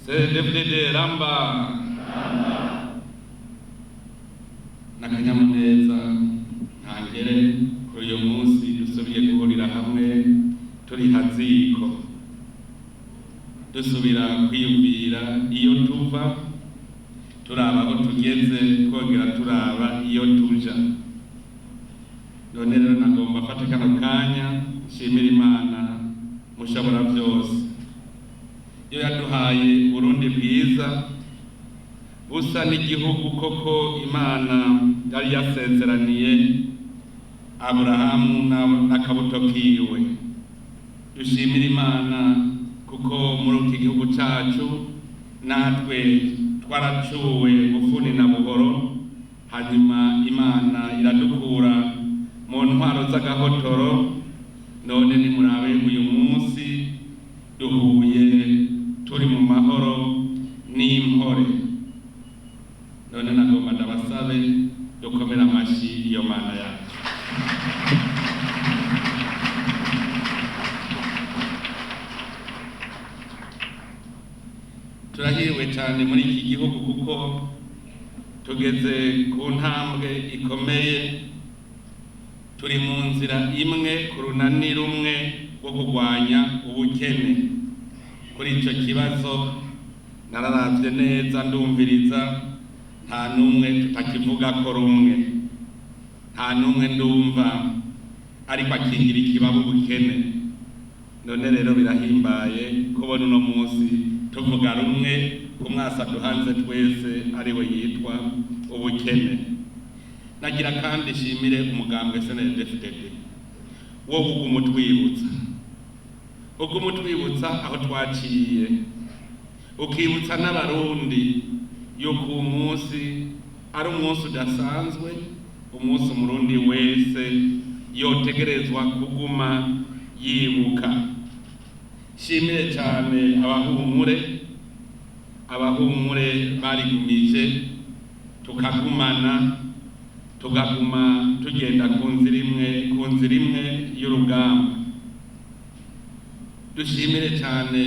CNDD-FDD ramba n'akanyamuneza ntangere kuri uyu munsi dusubiye guhurira hamwe turi haziko dusubira kwiyumvira iyo tuva, turaba aho tugeze, twongera turaba iyo tuja. None rero nagomba afate kano kanya nshimira Imana mushobora byose iyo yaduhaye Burundi bwiza busa n'igihugu koko Imana yari yasezeraniye Aburahamu n'akabuto kiwe. Dushimira Imana kuko muri iki gihugu cacu natwe twaracuwe bufuni na buhoro, hanyuma Imana iradukura mu ntwaro z'agahotoro. None nimurabe uyu munsi duhuye turi mu mahoro n'impore. None nagomba ndabasabe dukomere amashi iyo Mana yacu. Turahiriwe cyane muri iki gihugu kuko tugeze ku ntambwe ikomeye, turi mu nzira imwe ku runani rumwe rwo kurwanya ubukene. Kuri ico kibazo nararavye neza ndumviriza, nta n'umwe tutakivuga ko rumwe, nta n'umwe ndumva ariko akingira ikibaba ubukene. None rero birahimbaye kubona uno munsi tuvuga rumwe ku mwasa duhanze twese ariwe yitwa ubukene. Nagira kandi shimire umugambwe CNDD-FDD wo uguma utwibutsa aho twaciye, ukibutsa n'abarundi yuko uyu munsi ari umunsi udasanzwe, umunsi umurundi wese yotegerezwa kuguma yibuka. Shimire cyane abahumure barigumije, tukagumana, tugaguma tugenda ku nzira imwe, ku nzira imwe y'urugamba. Dushimire cyane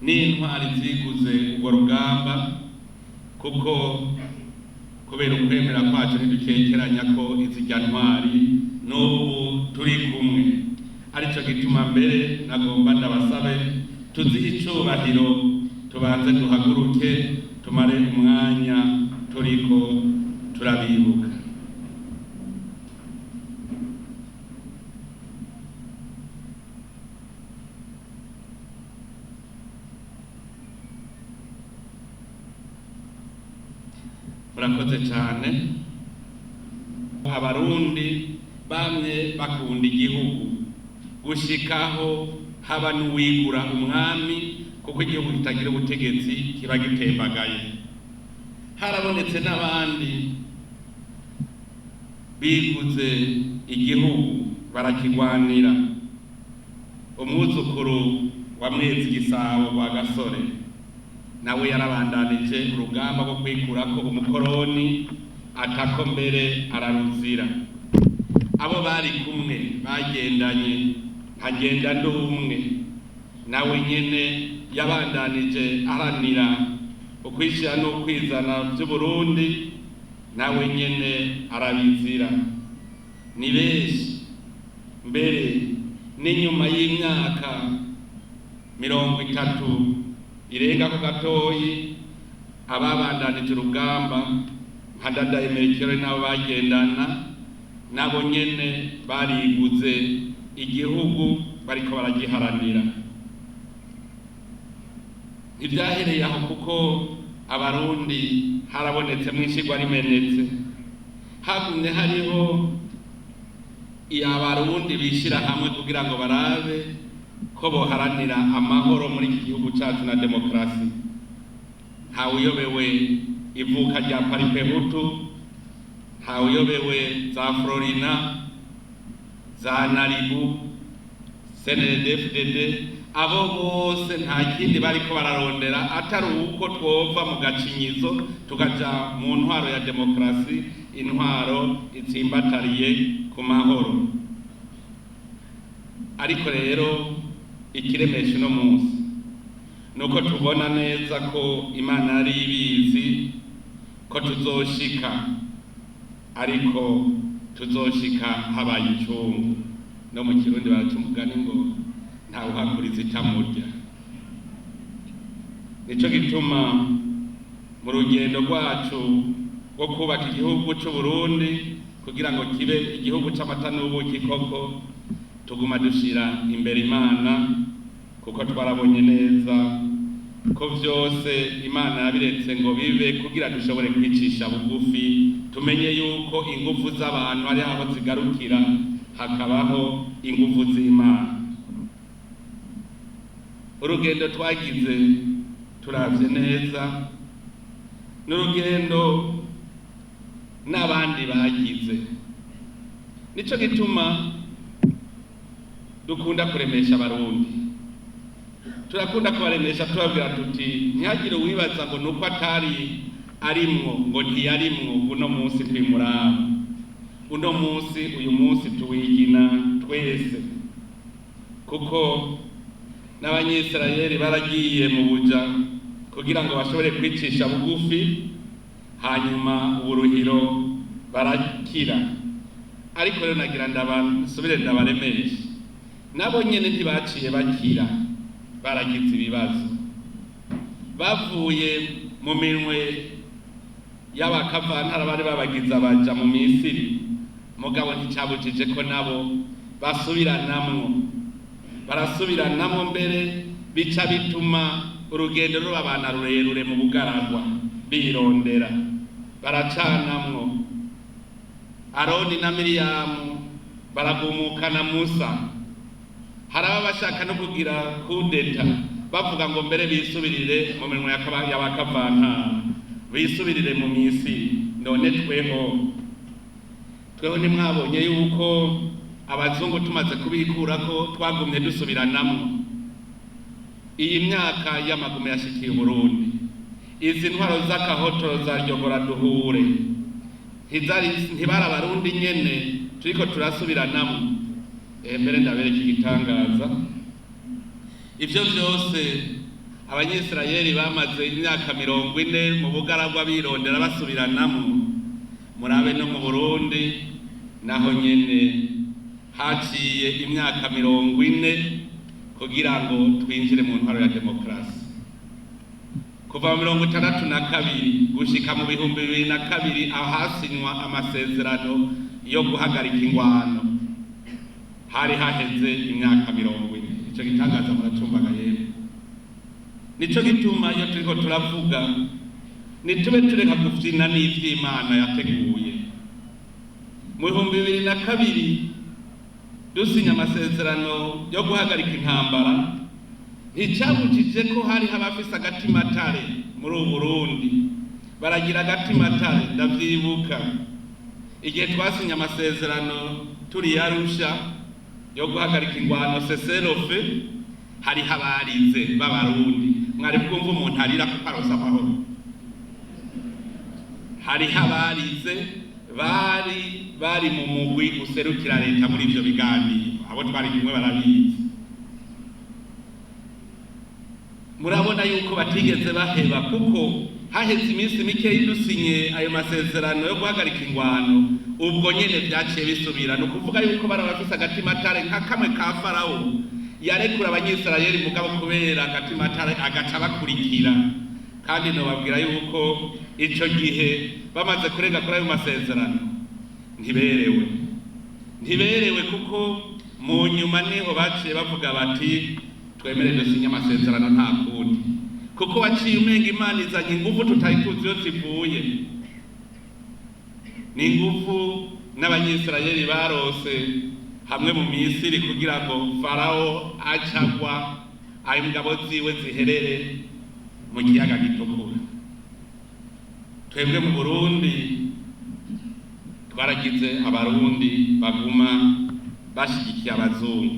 n'intwari ziguze urwo rugamba, kuko kubera ukwemera kwacu ntidukekeranya ko izirya ntwari n'ubu turi kumwe. Arico gituma mbere nagomba ndabasabe tuzihe icubahiro, tubanze duhaguruke tumare umwanya turiko turabibuka. Murakoze cyane. Abarundi bamwe bakunda igihugu gushikaho haba n'uwigura umwami, kuko igihugu kitagira ubutegetsi kiba gitembagaye. Harabonetse n'abandi biguze igihugu barakigwanira. Umwuzukuru wa Mwezi Gisabo wa Gasore nawe yarabandanije urugamba rwo kwikurako umukoroni, atako mbere araruzira. Abo bari kumwe bagendanye nkagenda ndumwe, nawe nyene yabandanije aharanira ukwishira n'ukwizana vy'Uburundi, nawe nyene arabizira. Ni benshi mbere n'inyuma y'imyaka 30 irenga ko gatoyi, ababandanije urugamba nka Ndadaye Melchior n'abo bagendana nabo nyene bariguze igihugu, bariko baragiharanira. Ntibyahereye aho, kuko abarundi harabonetse mwishigwa rimenetse, hagumye hariho abarundi bishira hamwe kugira ngo barabe ko boharanira amahoro muri iki gihugu cacu na demokrasi. Ntawuyobewe ivuka rya Paripehutu, ntawuyobewe za Florina, za Naribu, CNDD-FDD, abo bose nta kindi bariko bararondera atari uko twova mu gacinyizo tukaja mu ntwaro ya demokrasi, intwaro itsimbatariye ku mahoro. Ariko rero ikiremesha uno munsi Nuko tubona neza ko Imana yari ibizi ko tuzoshika, ariko tuzoshika habaye incungu. No mu Kirundi baraca umugani ngo ntawuhakuriza itamurya. Nico gituma mu rugendo rwacu rwo kubaka igihugu c'Uburundi kugira ngo kibe igihugu c'amata n'ubuki koko, tuguma dushira imbere Imana, kuko twarabonye neza ko vyose Imana yabiretse ngo bibe kugira dushobore kwicisha bugufi, tumenye yuko ingufu z'abantu ari aho zigarukira, hakabaho ingufu z'Imana. Urugendo twagize turavye neza n'urugendo n'abandi bagize. Nico gituma dukunda kuremesha Abarundi, turakunda kubaremesha tubabwira tuti ntihagire uwibaza ngo nuko atari arimwo ngo ntiyarimwo, uno munsi ntibimuraba. Uno munsi, uyu munsi tuwigina twese, kuko n'Abanyisirayeli baragiye mu buja kugira ngo bashobore kwicisha bugufi, hanyuma uburuhiro barakira. Ariko rero nagira nsubire ndabaremeshe, nabo nyene ntibaciye bakira, baragize ibibazo. Bavuye mu minwe y'abakavantara bari babagize abaja mu Misiri, mugabo nticabujije ko nabo basubiranamwo, barasubiranamwo mbere bica bituma urugendo rubabana rurerure mu bugaragwa, birondera baracanamwo. Aroni na Miriyamu baragumukana Musa. Hari abashaka no kugira kudeta, bavuga ngo mbere bisubirire mu minwe y'abakavantara, bisubirire mu Misiri. None tweho ntimwabonye yuko abazungu tumaze kubikurako twagumye dusubiranamwo? Iyi myaka y'amagume yashikiye Burundi, izi ntwaro z'akahotoro za ryogora duhure, ntibari Abarundi nyene turiko turasubiranamwo. Mbere ndabereka igitangaza. Ivyo vyose Abanyisirayeli bamaze imyaka 40 mu bugaragwa birondera basubiranamwo. Murabe no mu Burundi naho nyene haciye imyaka 40 kugira ngo twinjire mu ntwaro ya demokarasi. Kuva mu 62 gushika mu 2002, ahasinywa amasezerano yo guhagarika ingwano, hari haheze imyaka 40. Ico gitangaza muracumbaga yemwe. Nico gituma iyo turiko turavuga nitube tureka gufyina n'ivy'Imana yateguye. Mu 2002 dusinya amasezerano yo guhagarika intambara, nticabujije ko hari abafise agatimatare muri ubu Burundi, baragira agatimatare. Ndavyibuka igihe twasinya amasezerano turi Arusha yo guhagarika ingwano, cessez-le-feu, hariho abarize b'Abarundi. Mwari bwumva umuntu arira kuko aronse amahoro? Hariho abarize bari mu mugwi userukira leta muri ivyo biganiro, abo twari kumwe barabizi. Murabona yuko batigeze baheba, kuko haheze iminsi mikeyi dusinye ayo masezerano yo guhagarika ingwano, ubwo nyene vyaciye bisubira. Ni ukuvuga yuko bari abafise agatimatare nka kamwe ka Farawo yarekura Abanyisirayeli, mugabo kubera agatimatare agaca bakurikira. Kandi nobabwira yuko ico gihe bamaze kurenga kuri ayo masezerano ntiberewe, kuko mu nyuma niho baciye bavuga bati twemere dusinye amasezerano, nta kundi, kuko waciye umenga Imana izanye ingufu tutari tuzi iyo zivuye. Ni ingufu n'Abanyisirayeli barose hamwe mu Misiri kugira ngo Farawo acagwa, ayo ngabo ziwe ziherere mu kiyaga gitukura. Twebwe mu Burundi twaragize Abarundi baguma bashigikiye abazungu,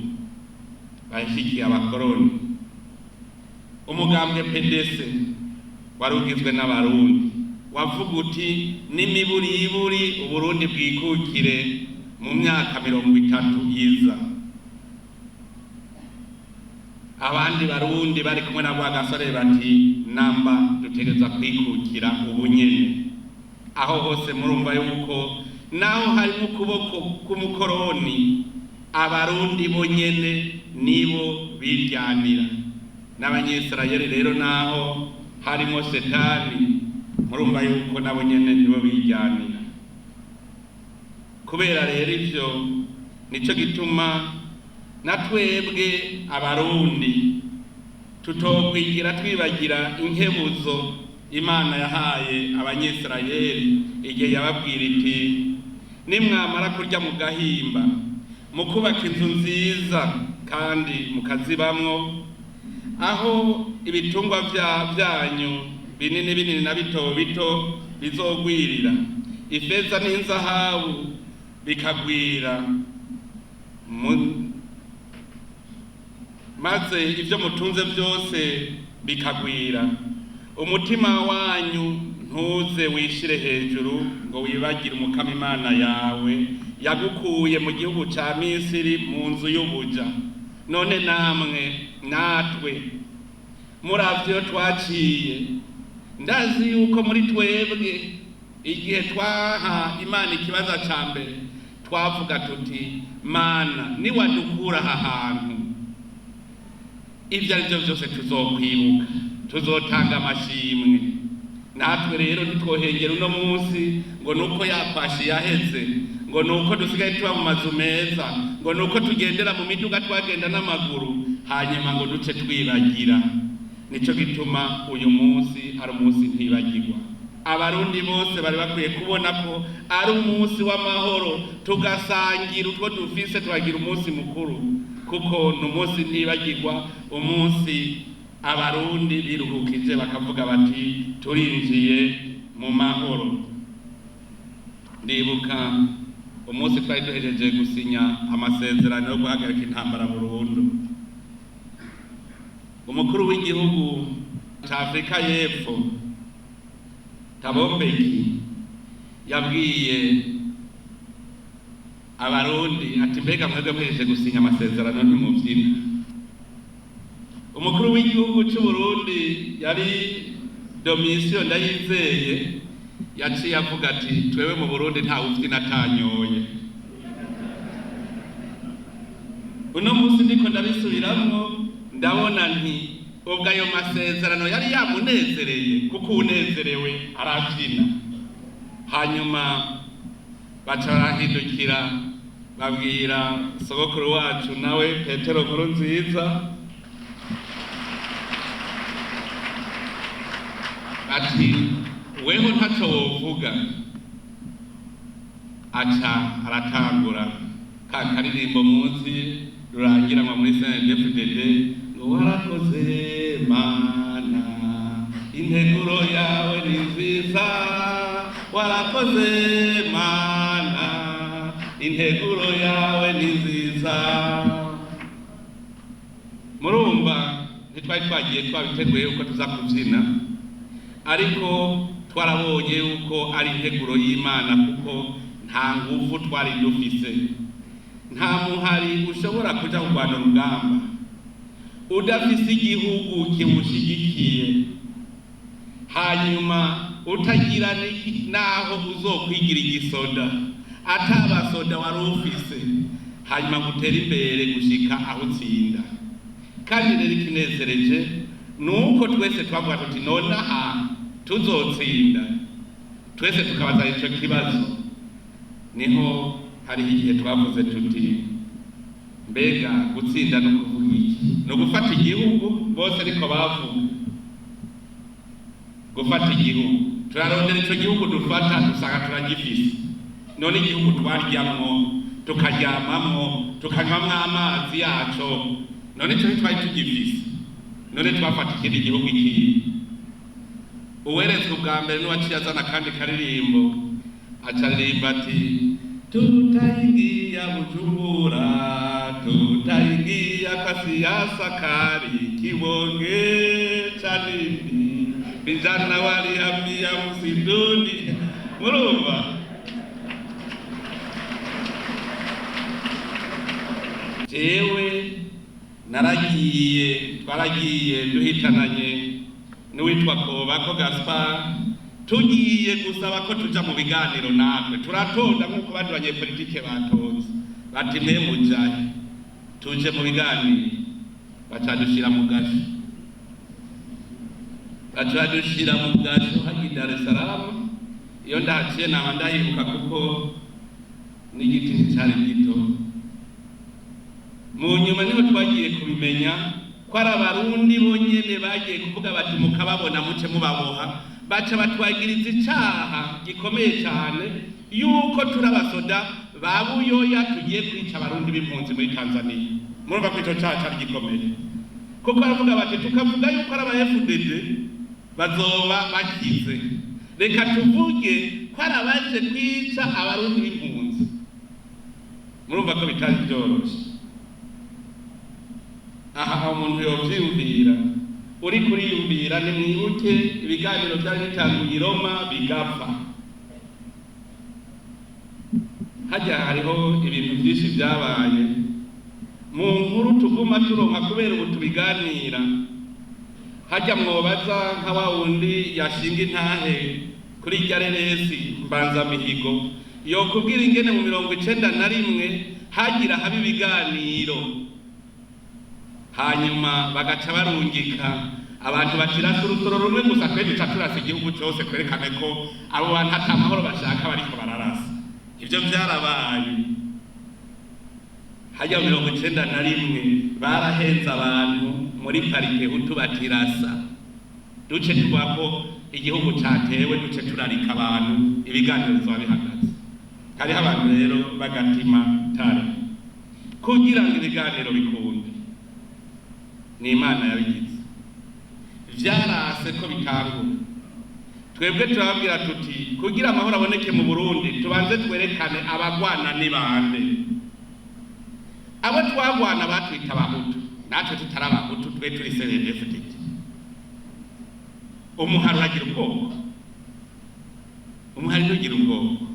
bashigikiye abakoroni. Umugambwe PDC wari ugizwe n'Abarundi wavuga uti n'imiburiburi Uburundi bwikukire mu myaka 30 iza. Abandi Barundi bari kumwe na Rwagasore bati namba dutegereza kwikukira ubunyene. Aho hose murumva yuko naho harimo ukuboko k'umukoroni, Abarundi bonyene nibo biryanira. N'Abanyisirayeli rero naho harimo Shetani, murumva yuko nabo nyene nibo biryanira. Kubera rero ivyo, nico gituma na twebwe Abarundi tutokwigira twibagira inkebuzo Imana yahaye Abanyisirayeli igihe yababwira iti nimwamara kurya mu gahimba, mukubaka inzu nziza kandi mukazibamwo, aho ibitungwa vyanyu binini binini na bito bito bizogwirira, ifeza n'inzahabu bikagwira, maze ivyo mutunze vyose bikagwira, umutima wanyu ntuze wishire hejuru ngo wibagire Umukama Imana yawe yagukuye mu gihugu ca Misiri mu nzu y'ubuja. None namwe natwe muravyo twaciye, ndazi yuko muri twebwe igihe twaha Imana ikibazo ca mbere twavuga tuti Mana niwadukura aha hantu ivyo ari vyo vyose tuzokwibuka, tuzotanga amashimwe. Natwe rero ntitwohengera uno munsi ngo nuko yakwashi yaheze, ngo nuko dusigaye tuba mu mazu meza, ngo nuko tugendera mu miduga twagenda n'amaguru, hanyuma ngo duce twibagira. Nico gituma uyu munsi ari umunsi ntibagirwa. Abarundi bose bari bakwiye kubona ko ari umunsi w'amahoro, tugasangira utwo dufise, tukagira umunsi mukuru, kuko ni umunsi ntibagirwa, umunsi Abarundi biruhukije bakavuga bati turinjiye mu mahoro. Ndibuka umunsi twari duhejeje gusinya amasezerano yo guhagarika intambara burundu, umukuru w'igihugu ca Afrika y'Epfo Thabo Mbeki yabwiye Abarundi ati mbega mwebwe muhejeje gusinya amasezerano ntimuvyina. Umukuru w'igihugu c'u Burundi yari Domitien Ndayizeye yaciye avuga ati twewe mu Burundi nta wuvyina atanyoye. Uno munsi ndiko ndabisubiramwo, ndabona nti ubwo ayo masezerano yari yamunezereye, kuko unezerewe aravyina. Hanyuma baca barahindukira babwira sogokuru wacu nawe Petero Nkurunziza ati weho ntaco wovuga. Aca aratangura ka karirimbo munsi rurangiranwa muri CNDD-FDD ngo warakoze Mana, integuro yawe ni nziza, warakoze Mana, integuro yawe ni nziza. Murumva ntitwari twagiye twabiteguye yuko tuza kuvyina, ariko twarabonye yuko ari integuro y'Imana, kuko nta nguvu twari dufise. Nta muhari ushobora kuja kurwana urugamba udafise igihugu kiwushigikiye, hanyuma utagira naho uzokwigira igisoda, atabasoda wari ufise, hanyuma gutera imbere gushika aho utsinda. Kandi rero ikinezereje nuko twese twavuga tuti nonaha tuzotsinda, twese tukabaza ico kibazo. Niho hariho igihe twavuze tuti mbega gutsinda no kuvuga iki? No gufata igihugu. Bose ariko bavuga gufata igihugu, turarondera ico gihugu dufata, dusanga turagifise. None igihugu twaryamwo, tukaryamamwo, tukanywamwo amazi yaco, none ico ntitwari tugifise? None twafata ikindi gihugu ikihe? Uweretswe ubwa mbere n'uwaciye azana akandi karirimbo, acaririmba ati tutaingia Bujumbura, tutaingia kwa siasa kali, kibonge cha nini, vijana walihamia msituni. Murumva jewe Naragiye, twaragiye duhitananye n'uwitwa Kobako Gaspar, tugiye gusaba ko tuja mu biganiro. Natwe turatonda nk'uko abandi banyepolitike batonze. Bati: "Mwe mujahe?" "Tuje mu biganiro." Baca dushira mu gasho, baca badushira mu gasho hajya i Dar es Salaam. Iyo ndahaciye naba ndahibuka, kuko n'igiti nticari gito. Mu nyuma niho twagiye kubimenya ko ari Abarundi bonyene bagiye kuvuga bati: "Mukababona muce mubaboha." Baca batwagiriza icaha gikomeye cyane, yuko turi abasoda ba Buyoya tugiye kwica Abarundi b'impunzi muri Tanzania. Murumva ko ico caha cari gikomeye, kuko baravuga bati: "Tukavuga yuko ari aba FDD bazoba bakize, reka tuvuge ko ari abaje kwica Abarundi b'impunzi." Murumva ko bitari byoroshe. Aha umuntu yovyiyumvira, uri kuriyumvira, nimwibuke ibiganiro vyari bitanguye i Roma bigapfa. Hajya hariho ibintu vyinshi vyabaye mu nkuru tuguma turonka kubera ubu tubiganira. Hajya mwobaza nka wa wundi yashinga intahe kuri irya reresi Mbanzamihigo, yokubwira ingene mu 91 hagira haba ibiganiro, hanyuma bagaca barungika abantu batirasa urusoro rumwe gusa, twe duca turasa igihugu cose, twerekane ko abo bantu ata mahoro bashaka, bariko bararasa. Ivyo vyarabaye hajya mu 91. Barahenze abantu muri Palipehutu batirasa, duce tuvuga ko igihugu catewe, duce turarika abantu, ibiganiro bizoba bihagaze. Hariho abantu rero bagatima tare kugira ngo ibiganiro bikunde. Ni Imana yabigize, vyarase ko bitangura. Twebwe turababwira tuti: "Kugira amahoro aboneke mu Burundi, tubanze twerekane abagwana ni bande." Abo twagwana batwita Abahutu, natwe tutari Abahutu, twe turi CNDD-FDD. Umuhari uragira ubwoko? Umuhari ntugira ubwoko,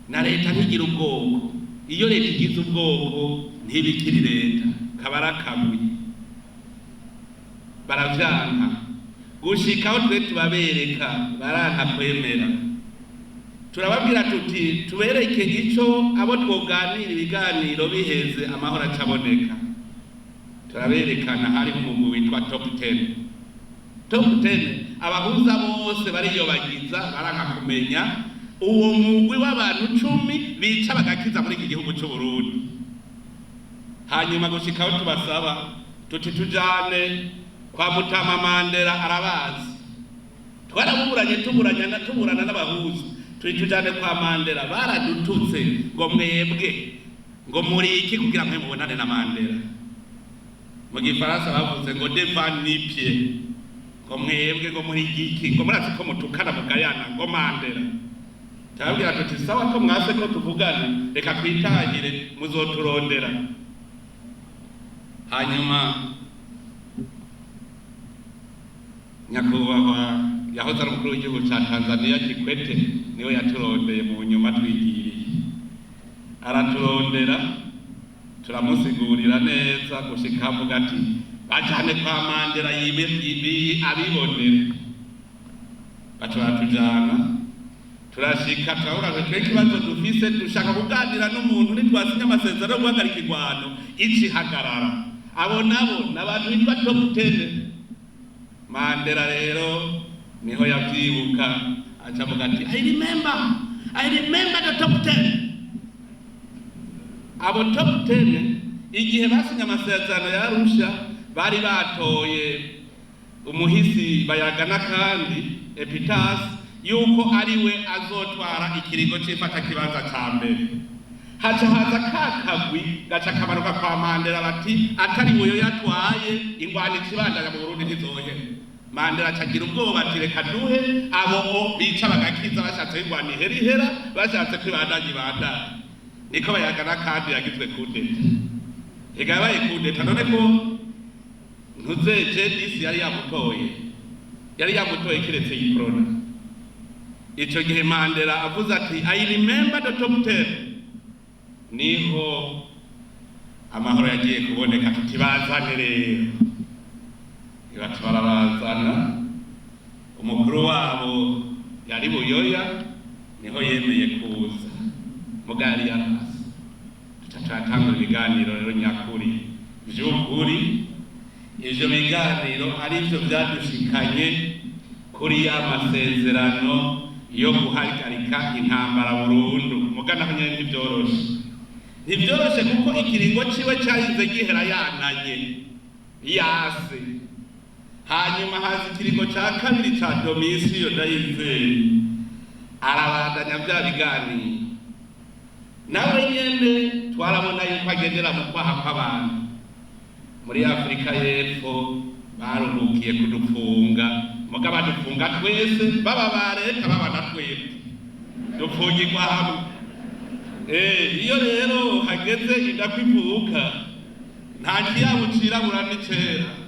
na leta ntigira ubwoko. Iyo leta igize ubwoko ntibikiri leta, kaba ari akagwi. Baravyanka gushika aho twe tubabereka, baranka kwemera. Turababwira tuti: "Tubereke ico abo twoganira, ibiganiro biheze amahoro acaboneka." Turaberekana, hariho umugwi witwa Top 10. Top 10, abahuza bose bariyobagiza, baranka kumenya uwo mugwi w'abantu 10 bica bagakiza muri iki gihugu c'u Burundi. Hanyuma gushika aho tubasaba tuti: "Tujane kwa Mutama Mandela, arabazi." Twarabuburanye, tuburanya, tuburana n'abahuza, turi tujane kwa Mandela. Baradututse ngo: "Mwebwe ngo muri iki kugira mwe mubonane na Mandela?" Mu gifaransa bavuze ngo "des va-nu-pieds", ngo: "Mwebwe ngo muri iki, ngo murazi ko mutukana mugayana ngo Mandela?" Turababwira tuti: "Sawa, ko mwase ko tuvugana, reka twitahire, muzoturondera." Hanyuma nyakubahwa yahoze ari umukuru w'igihugu ca Tanzania Kikwete niwe yaturondeye mu nyuma. Twigiriye araturondera, turamusigurira neza gushika avuga ati: "Bajane kwa Mandela yibe abibonere." Baca baratujana, turashika, turabura ngo twe ikibazo dufise, dushaka kuganira n'umuntu nitwasinya amasezerano yo guhagarika igwano icihagarara. Abo nabo ni abantu bitwa Top 10. Mandela rero niho yavyibuka, aca avuga ati: "I remember, I remember the Top 10." Abo Top 10, igihe basinya amasezerano ya Arusha, bari batoye umuhisi Bayagana kandi Epitasi yuko ariwe azotwara ikiringo c'ifata kibanza ca mbere. Haca haza ka kagwi, gaca kamanuka kwa Mandela bati: "Atari uyo yatwaye, ingwano ikibandanya mu Burundi ntizohera." Mandela acagira ubwoba ati: "Reka duhe abo o bica bagakiza, bashatse ingwano ihera ihera, bashatse ko ibandanya ibandanya." Niko Bayagana kandi yagizwe kudeta. Ega yabaye kudeta none ko ntuzeje disi yari yamutoye, yari yamutoye kiretse Uprona. Ico gihe Mandela avuze ati: "I remember the Top 10", niho Amahoro yagiye kuboneka, tutibazane rero, ibaca barabazana. Umukuru wabo yari Buyoya, niho yemeye kuza, mugari yarasi. Duca turatangura ibiganiro rero nyakuri vy'ukuri. Ivyo biganiro arivyo vyadushikanye kuri ya masezerano yo guhagarika intambara burundu. Muga naho nyene ntivyoroshe, ntivyoroshe, kuko ikiringo ciwe carinze gihera yananye yase. Hanyuma haza ikiringo ca kabiri ca Domisiyo Ndayizeye, arabandanya vya biganiro. Nawe nyene twarabona yuko agendera mu kwaha kw'abantu. Muri Afurika y'Epfo baruhukiye kudupfunga, muga badupfunga twese, baba ba leta, baba na twebwe, dupfungirwa hamwe. Iyo rero hageze inda kwivuka, nta kiyabo cirabura n'icera.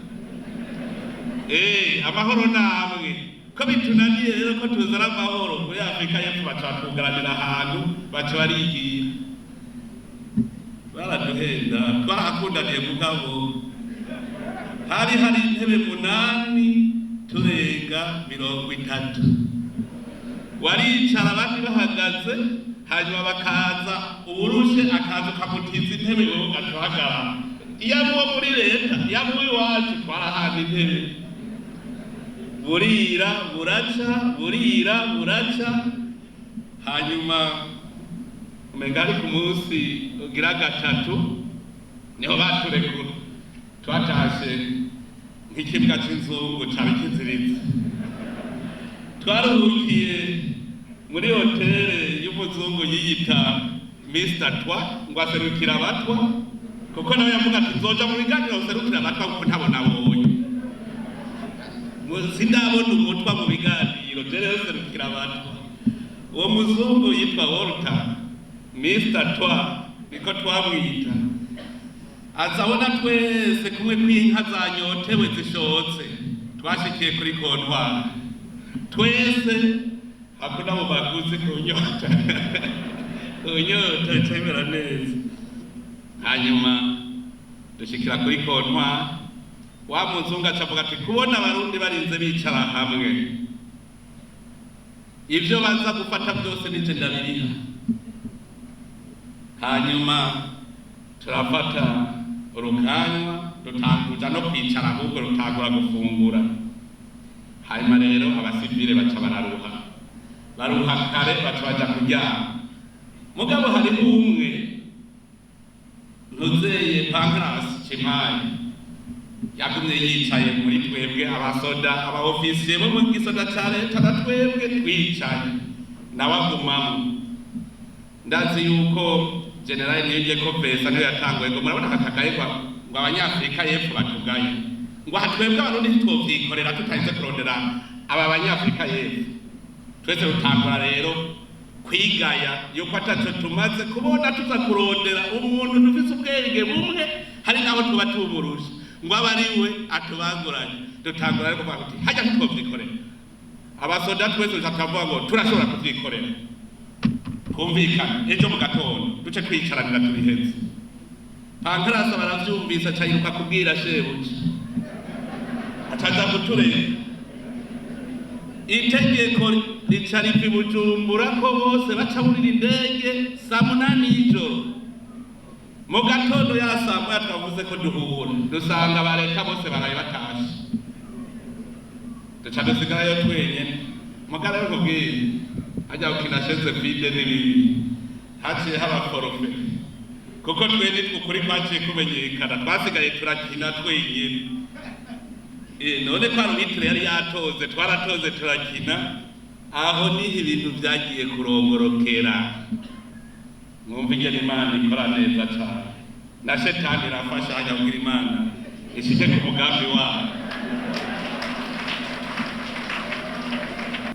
Amahoro namwe ko bitunaniye rero ko tuzana amahoro muri Afurika y'Epfo, baca batugaranira ahantu, baca barigira, baraduhenda. Twarahakundaniye, mugabo hari intebe 8, turenga 30. Waricara abandi bahagaze, hanyuma bakaza uwurushe akaza ukamutiza intebe, wowe ugaca uhagarara. Iyo ari uwo muri leta, iyo ari uw'iwacu, twarahana intebe. Burira buraca, burira buraca. Hanyuma umenga ari ku munsi ugira gatatu niho baturekura. Twatashe nk'ikibwa c'inzungu caba kiziritse. Twaruhukiye muri hoteli y'umuzungu yiyita Mr Twa, ngo aserukira abatwa, kuko nawe yavuga ati: "Nzoja mu biganiro nserukira abatwa, kuko ntabo nabonye, sindabona umutwa mu biganiro, je rero serukira abatwa." Uwo muzungu yitwa Walter, Mr Twa niko twamwita. Azabona twese kumwe kw'inka zanyotewe zishotse. Twashikiye kuri comptoir twese, hakuna mu baguzi, kunyota kunyota cemera neza. Hanyuma dushikira kuri comptoir, wa muzungu aca avuga ati: "Kubona abarundi barinze bicara hamwe, ivyo baza gufata byose nije ndabiriha." Hanyuma turafata urukanywa, rutanguja no kwicara, ahubwo rutangura gufungura. Hanyuma rero abasivile baca bararuha, baruha kare, baca baja kuryama. Mugabo hariho umwe, ntuzeye Pankrasi Cimpaye, yagumye yicaye muri twebwe abasoda, abaofisiye bo mu gisoda ca leta na twebwe twicaye, nawe agumamwo. Ndazi yuko generali Niyongeko Vincent niwe yatanguye ngo: "Murabona aka kagayegwa ngo abanyafurika y'epfo batugaye, ngo aha twebwe abarundi ntitwovyikorera tutarinze kurondera aba banyafurika y'epfo." Twese dutangura rero kwigaya yuko ataco tumaze kubona, tuza kurondera umuntu dufise ubwenge bumwe, hari n'aho tuba tuburusha, ngo abe ari we atubanguranye. Dutangura rero kuvuga tuti: "Hajya ntitwovyikorera." Abasoda twese duca turavuga ngo: "Turashobora kuvyikorera, twumvikane ejo mu gatondo duce twicaranira tubiheze." Pankarasa baravyumvise, aca yiruka kubwira shebuja, acaza kutureka. Itegeko rica riva i Bujumbura ko bose baca burira indege saa 8 y'ijoro. Mu gatondo ya saa 1 twavuze ko duhura, dusanga ba leta bose baraye batashe, duca dusigarayo twenyene. Mugara yo kubwira hajya gukina chaise vide ni bibi, haciye haba forfait, kuko twe nitwe ukuri kwaciye kumenyekana, twasigaye turakina twenyene. None ko arbitre yari yatoze, twaratoze turakina. Aho niho ibintu vyagiye kurongorokera. Mwumva ingene Imana ikora neza cane, na shetani irafasha hajya kugira Imana ishike ku mugambi wayo.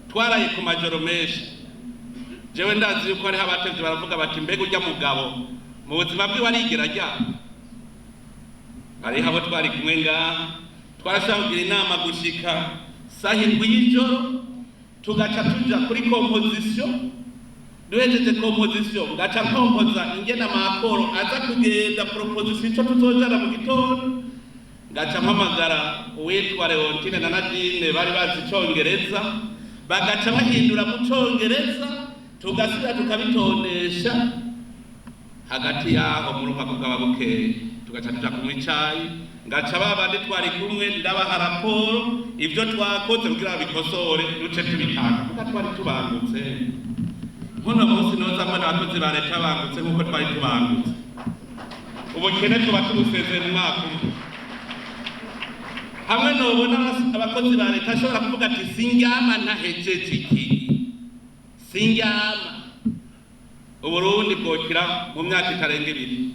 Twaraye ku majoro menshi. Jewe ndazi yuko hariho abatevye baravuga bati: "Mbega urya mugabo mu buzima bwiwe arigera aryama?" Hariho abo twari kumwe ngaha, twarashobora kugira inama gushika saha 7 y'ijoro, tugaca tuja kuri composition. Duhejeje composition, ngaca nkompoza ingene amakoro aza kugenda, proposition ico tuzojana mu gitondo. Ngaca mpamagara uwitwa Leontine na Nadine, bari bazi icongereza, bagaca bahindura mu congereza, tugasubira tukabitondesha. Hagati yaho murumva ko bwaba bukeye, tugaca tuja kunywa icayi, ngaca babandi twari kumwe ndabaha raporo ibyo twakoze kugira babikosore, duce tubitanga, kuko twari tubangutse. Nkuno munsi noza mbona abakozi ba leta bangutse nk'uko twari tubangutse, ubukene tuba tubusezeye mu mwaka umwe. Hamwe nobona abakozi ba leta ashobora kuvuga ati: "Sindyama ntahejeje iki, sindyama", Uburundi bwokira mu myaka itarenga 2.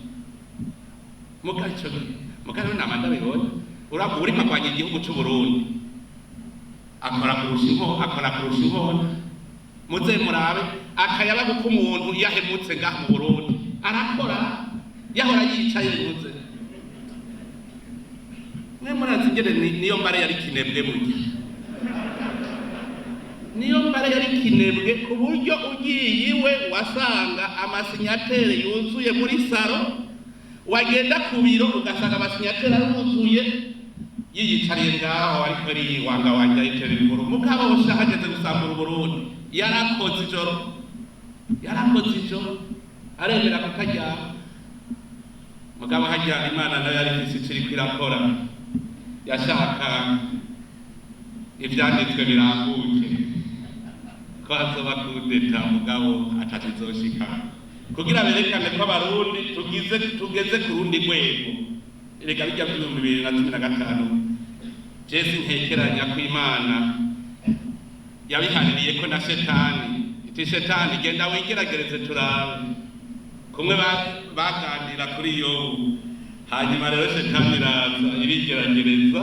Muga ico gihe, muga rero nama ndabibona, uriko agwanya igihugu c'Uburundi akora kurusha inko, akora kurusha inkona. Muze murabe akayabagu k'umuntu iyo ahemutse ngaha mu Burundi, arakora yahora yicaye. Muze mwe murazi ingene niyo mbare yari kinebwe burya, niyo mbare yari kinebwe, ku buryo ugiye iwe wasanga amasinyateri yuzuye muri salon, wagenda ku biro ugasanga amasinyateri aruzuye, yiyicariye ngaho ariko yiwangawanja, yiterera inkuru. Mugabo hageze gusambura Uburundi, yarakoze ijoro, yarakoze ijoro, aremera kukaryama. Mugabo hajya Imana nayo yari ifise ico iriko irakora, yashaka ivyanditswe birambuke ko hazoba kudeta, mugabo atakizoshika, kugira berekane ko Abarundi tugize, tugeze ku rundi rwego. Erega bijya by'2015, jesi ntekeranya ko Imana yabihaririye ko na shetani, iti: "Shetani, genda wigeragereze turabe." Kumwe baganira kuri Yobu, hanyuma rero shetani iraza irigeragereza.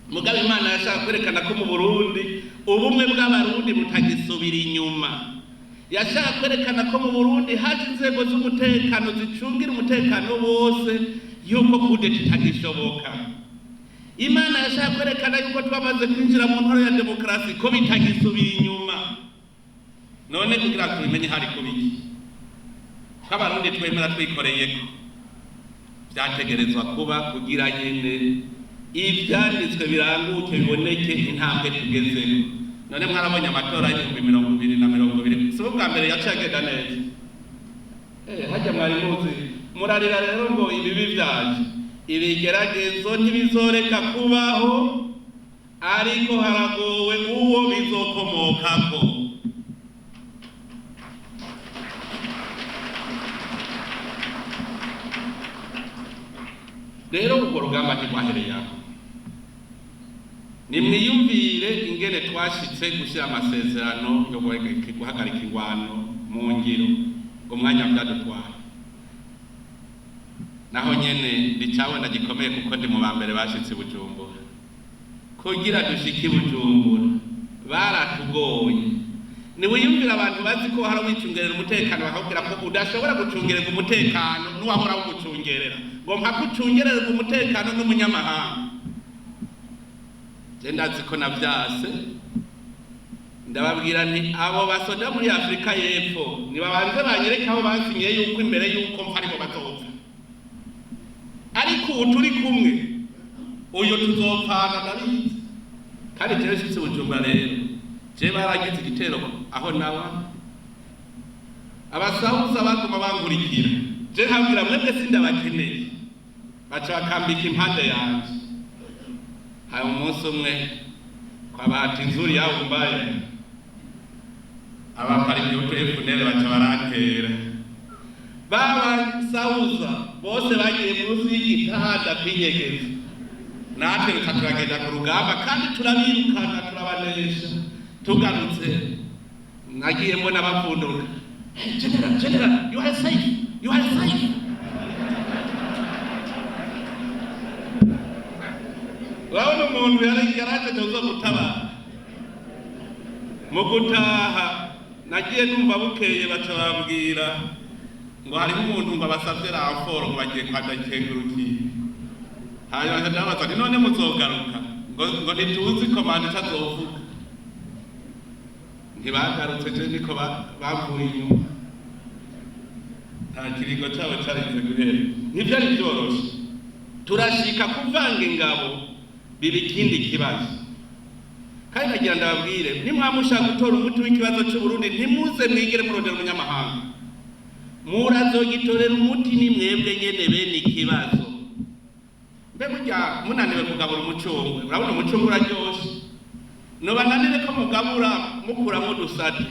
Mugabo Imana yashaka kwerekana ko mu Burundi ubumwe bw'Abarundi butagisubira inyuma, yashaka kwerekana ko mu Burundi haje inzego z'umutekano zicungira umutekano wose, yuko kudeta itagishoboka. Imana yashaka kwerekana yuko twamaze kwinjira mu ntoro ya demokarasi, ko bitagisubira inyuma. None kugira tubimenye, hari kubiki ko Abarundi twemera twikoreyeko vyategerezwa kuba, kugira nyene ivyanditswe biranguke, biboneke intambwe tugezeko. None mwarabonye amatora y'2020, si ubwa mbere yaciye agenda neza. Hajya mwari muzi murarira rero ngo ibibi vyaje, ibigeragezo ntibizoreka kubaho, ariko haragowe uwo bizokomokako. Rero urwo rugamba ntirwahereye aho. Nimwiyumvire ingene twashitse gushyira amasezerano yo guhagarika ingwano mu ngiro, umwanya byadutwara. Naho nyene ndicabona gikomeye, kuko ndi mu ba mbere bashitse i Bujumbura. Kugira dushike i Bujumbura baratugoye. Niwiyumvira abantu bazi ko hari wicungerera umutekano, bakakubwira ko udashobora gucungererwa umutekano n'uwahora wugucungerera, ngo mpaka ucungererwe umutekano n'umunyamahanga. Je ndazi ko navyase, ndababwira nti: "Abo basoda muri Afurika y'Epfo nibabanze banyereke aho basinyiye yuko imbere yuko mpfa aribo bazopfa, ariko ubu turi kumwe, uyu tuzopfana, ndabizi." Kandi jewe nshitse Bujumbura rero, jewe baragize igitero aho nawa, abasahuza baguma bankurikira, je nkabwira: "Mwebwe sindabakeneye." Baca bakambika impande yanje. Hari umunsi umwe kwa bahati nzuri yabo mbaye, abaparimehutu FNL baca barantera, babasahuza bose bagiye munsi y'igitanda kwinyegeza, natwe ruca turagenda ku rugamba kandi turabirukana, turabanesha. Tugarutse nagiye mbona bapfunduruka: "Hey, general, general, you are safe, you are safe." Urabona umuntu yari yaraje uzo gutabara. Mu gutaha nagiye numva bukeye baca bambwira ngo hariho umuntu ngo abasavye renfort, ngo bagiye kwa Ndayikengurukiye. Hanyuma nca ndabaza nti: "None muzogaruka?" Ngo ntituzi commandant ico azovuga. Ntibagarutse, je niko bavuye inyuma, nta kiringo cyabo cyarinze guhera. Ntibyari byoroshe. Turashika kuvanga ingabo biba ikindi kibazo. Kandi nagira ndababwire, nimwamushaka gutora umuti w'ikibazo cy'Uburundi, ntimuze mwigere murondera umunyamahanga. Murazogitorera umuti ni mwebwe nyene bene ikibazo. Mbe burya munaniwe kugabura umucungwe? Urabona umucungwe uraryoshe, nobananire ko mugabura mukuramwo udusate,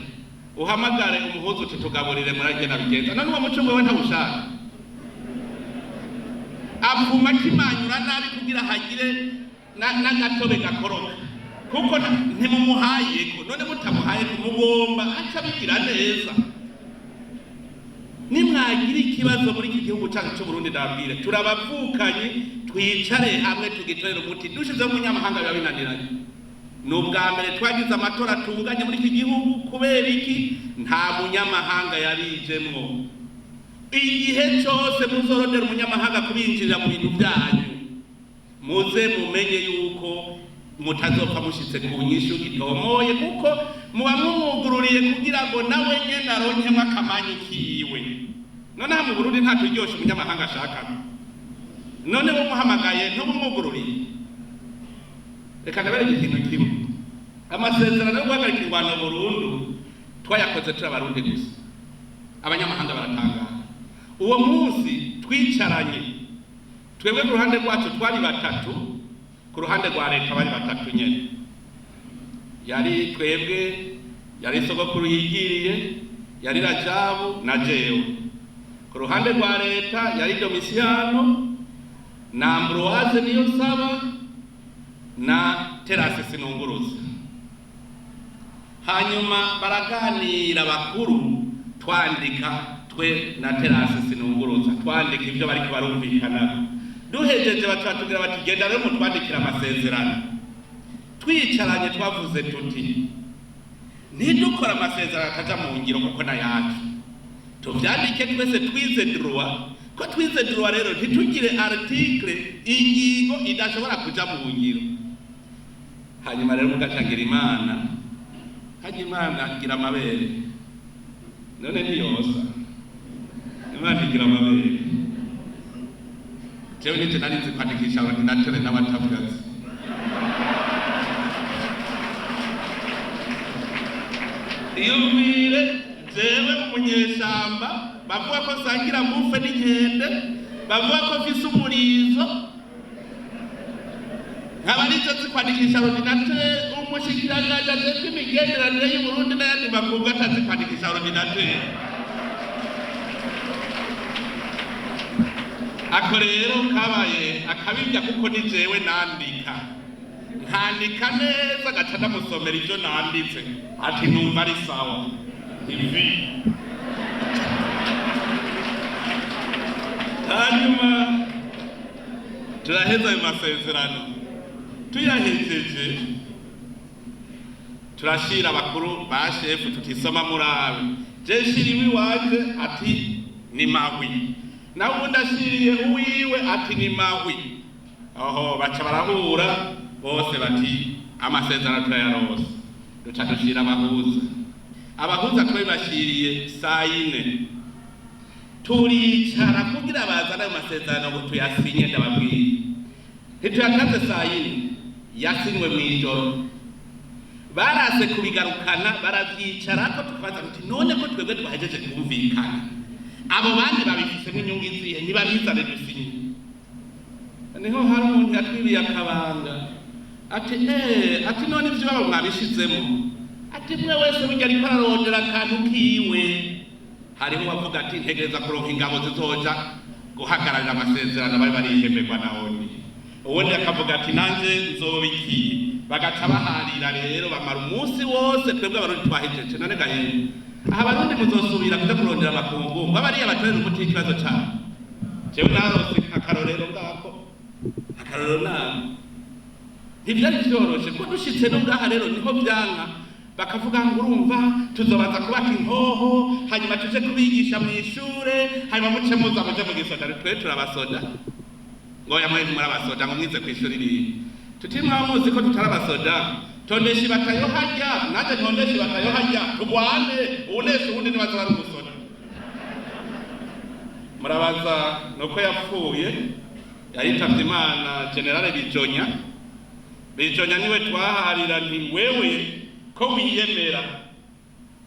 uhamagare umuhuzu uti tugaburire, muragenda bigenza. None uwo mucungwe we ntawushaka, apfuma akimanyura nabi kugira hagire n'agatobe gakoroka, kuko ntimumuhayeko. None mutamuhayeko mugomba aca bigira neza? Nimwagira ikibazo muri iki gihugu cyacu cy'Uburundi, ndababwire, turabavukanye, twicare hamwe tugitorere umuti. Dushizeho umunyamahanga biba binaniranye. Ni ubwa mbere twagize amatora atunganye muri iki gihugu. Kubera iki? Nta munyamahanga yarijemwo. Igihe cyose muzorondera umunyamahanga kubinjirira mu bintu byanyu, muze mumenye yuko mutazopfa mushitse ku nyishu itomoye, kuko muba mumwugururiye kugira ngo nawe nyene aronkemwo akamanyu kiwe. Noneho mu Burundi nta turyoshe umunyamahanga ashaka. None bumuhamagaye ntubumwugururiye. Reka ndabereke ikintu kimwe. Amasezerano yo guhagarika ingwano burundu twayakoze turi Abarundi gusa, abanyamahanga baratangara. Uwo munsi twicaranye twebwe, ku ruhande rwacu twari batatu, ku ruhande rwa leta bari batatu nyene. Yari twebwe, yari sogokuru yigiriye, yari Rajabu na jewe. Ku ruhande rwa leta yari Domisiyano na Ambroise Niyonsaba na Terasi Sinunguruza. Hanyuma baraganira bakuru, twandika twe na Terasi Sinunguruza, twandika ibyo bariko barumvikanako. Duhejeje baca batubwira bati genda rero mutwandikira amasezerano. Twicaranye twavuze tuti ntidukore amasezerano ataja mu ngiro, kuko nayacu tuvyandike twese twize droit. Ko twize droit rero, ntitugire article, ingingo idashobora kuja mu ngiro. Hanyuma rero mugacangira Imana, hajya Imana igira amabere. None ntiyosa? Imana igira amabere. Jewe nije nari nzi kwandikisha ordinateur n'abatavyazi. Iyumvire jewe umunyeshamba bavuga ko nsangira mufe n'inkende, bavuga ko mfise umurizo, nkaba nico nzi kwandikisha ordinateur. Umushikiranganji ajejwe imigenderanire y'Uburundi n'ayandi makungu atazi kwandikisha ordinateur. Ako rero kabaye akabirya, kuko ni jewe nandika, nkandika neza, gaca ndamusomera ivyo nanditse, ati numva ari sawa ivi. Hanyuma turaheza ayo masezerano. Tuyahejeje turashira abakuru ba shefu, tutisoma murabe. Je nshiriwe iwanje, ati ni mahwi. Nawe ubundi ashiriye uwiwe, ati ni mahwi. Aho baca barahura bose, bati amasezerano turayarose. Duca dushira abahuza. Abahuza twabibashiriye saa 4, turicara kugira bazane ayo masezerano ngo tuyasinye. Ndababwiye, ntituyatanze saa 4, yasinywe mw'ijoro. Barase kubigarukana, baravyicara ko tukabaza tuti none ko twebwe twahejeje kumvikana, abo bandi babifisemo inyungu izihe? Ntibabizane dusinye. Niho hari umuntu yatwibiye akabanga, ati ati none ivyo babo mwabishizemo? Ati mwe wese burya ariko ararondera akantu kiwe. Hariho uwavuga ati ntegereza kuronka ingabo zizoja guhagararira amasezerano bari barihemerwa na ONU. Uwundi akavuga ati nanje nzobikiye. Bagaca baharira rero, bamara umunsi wose. Twebwe Abarundi twahejeje. None gahembe aha, Abarundi muzosubira kuja kurondera amakungu ngo abariya batorere umuti w'ikibazo cabo? Jewe narose akarorero ngako, akarorero nako ntivyari vyoroshe. Ko dushitse no ngaha rero niho vyanka, bakavuga ngo urumva tuzobaza kubaka inkoho, hanyuma tuje kubigisha mw'ishure, hanyuma muce muza muje mu gisoda. Twe turabasoda? Ngo ya mwe muri abasoda, ngo mwize kw'ishuri riri. Tuti mwamuzi ko tutari abasoda. Tondesha ibatayo hajya, nanjye ntondesha ibatayo hajya, tugwane, uwunesha uwundi nibaza ari umusore. Murabaza nuko yapfuye, yayitavye Imana Generale Bijonya. Bijonya niwe twaharira nti wewe ko wiyemera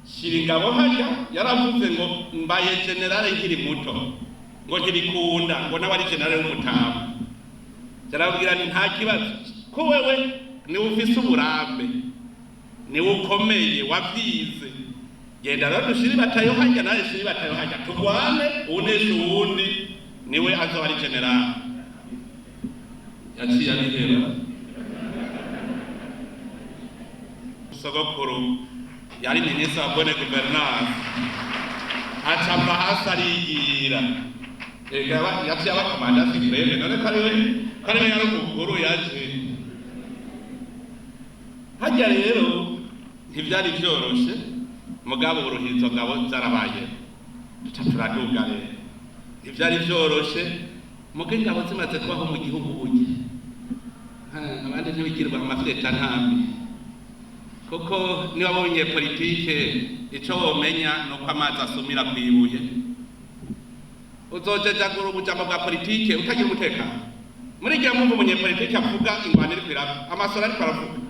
shira ingabo hajya. Yaravuze ngo mbaye generale nkiri muto, ngo ntibikunda, ngo nawe ari generale w'umutama. Yarabwira nti nta kibazo, ko wewe niwe ufise uburambe, niwe ukomeye, wavyize, genda rero dushire ibatayo hajya, nawe shira ibatayo hajya, tugwane, uwunesha uwundi niwe azoba ari generale. Yaciye abiheba. Sogokuru yari minisitiri wa bonne gouvernance, aca ava hasi arigira. Ega yaciye aba commandant suprême. None ko ariwe yari umukuru yaje hajya. Rero ntivyari vyoroshe, mugabo uruhizo ngabo zarabaye, duca turaduga. Rero ntivyari vyoroshe, muga ingabo zimaze kubaho mu gihugu burya abandi ntibigirwa amafileta ntambi, kuko niba babonye politike, ico womenya nuko amazi asumira kwibuye. Uzojejagura ubujambo bwa politike utagira umutekano. Muri gihe mwumva umunyepolitike avuga, ingwano iriko iraba, amasoro ariko aravuga.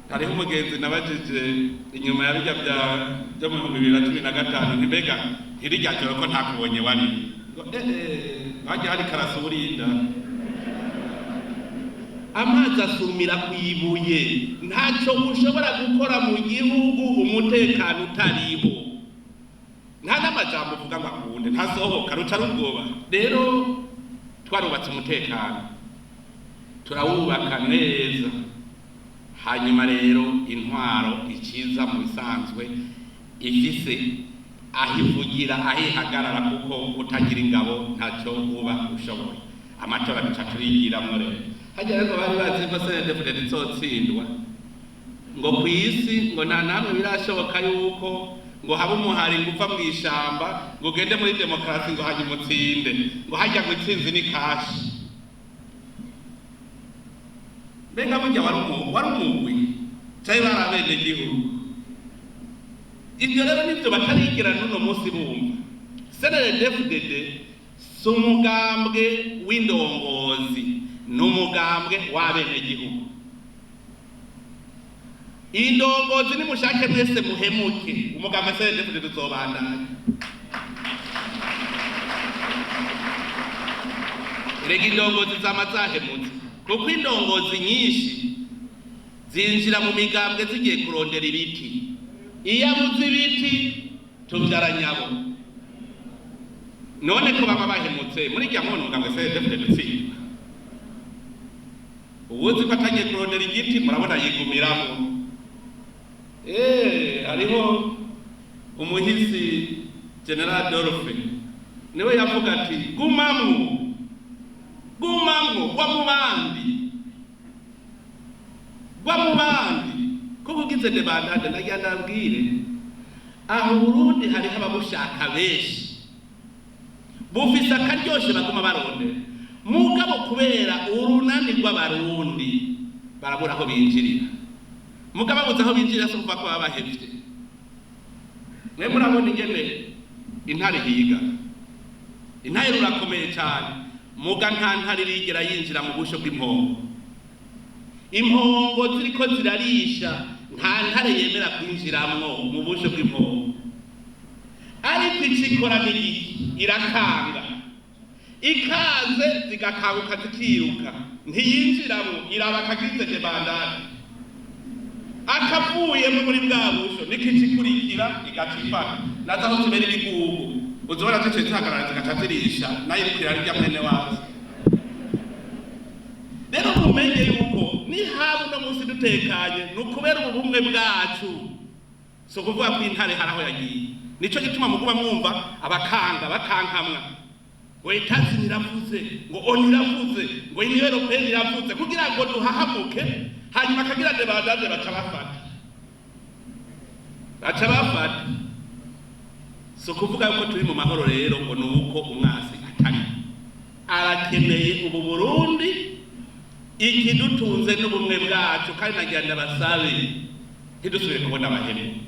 Hariho umugenzi nabajije inyuma ya bijya bya byo mu 2015, nti mbega ntirirya joro ko ntakubonye wari? Ngo hajya hari karasuburinda, amazi asumira ku ibuye. Ntacyo ushobora gukora mu gihugu umutekano utariho, nta n'amajambo uvuga ngo akunde, ntasohoka, ruca rubwoba. Rero twarubatse umutekano, turawubaka neza. Hanyuma rero intwaro ikiza mu bisanzwe ifise aho ivugira, aho ihagarara, kuko utagira ingabo ntacyo uba ushoboye. Amatora duca turigiramwo. Rero hajya rero bari bazi ko CNDD-FDD izotsindwa, ngo ku isi ngo nta namwe birashoboka yuko ngo habe umuhari ngo uva mu ishamba ngo ugende muri demokarasi ngo hajya umutsinde, ngo hajya ngo itsinzi ni kashi. Mbega burya wari umugwi canke bari abenegihugu? Ibyo rero nivyo batarigira n'uno munsi bumva. CNDD-FDD si umugambwe w'indongozi, ni umugambwe w'abenegihugu. Indongozi nimushake mwese muhemuke, umugambwe CNDD-FDD uzobandanya. Erega indongozi zama zahemutse, kuko indongozi nyinshi zinjira mu migambwe zigiye kurondera ibiti. Iyo abuze ibiti, tuvyara nyabo. None ko baba bahemutse, muri rya mubona umugambwe CNDD-FDD utsindwa? Uwuzi ko atagiye kurondera igiti, murabona yigumiramo. Hariho umuhisi General Adolphe, niwe yavuga ati gumamwo, gumamwo, gwa mu bandi, gwa mu bandi, kuko ugize débandade. Nagira ndabwire, aho Burundi hariho ababushaka benshi, bufise akaryoshe baguma barondera, mugabo kubera urunani rw'Abarundi barabura aho binjirira. Mugabo babuze aho binjirira si ukuvuga ko baba bahevye. Mwe murabona ingene intare ihiga. Intare rurakomeye cyane, muga nta ntare irigera yinjira mu busho bw'impongo. Impongo ziriko zirarisha, nta ntare yemera kwinjiramwo mu busho bw'impongo. Ariko icikora ni igiki? Irakanga, ikaze zigakanguka zikiruka. Ntiyinjiramwo, iraba akagize débandade akavuyemo muri bwa busho, nikikikurikira igaca ifata. Nazo aho zibera ibigugu, uzobona ziciye zihagarara, zigaca zirisha, nayo iriko irarya mwene wazo. Rero mumenye yuko nihaba uno munsi dutekanye, ni ukubera ubu bumwe bwacu, si ukuvuga ko intare hari aho yagiye. Nico gituma muguma mwumva abakanga bakankamwa ngo itazi iravuze, ngo ONU iravuze, ngo Union européenne iravuze, kugira ngo duhahamuke. Hanyuma akagira débandade, baca bafata, baca bafata. Si ukuvuga yuko turi mu mahoro rero ngo ni uko umwasi atari arakeneye ubu Burundi. Ikidutunze n'ubumwe bwacu, kandi nagira ndabasabe ntidusubire kubona abahemu,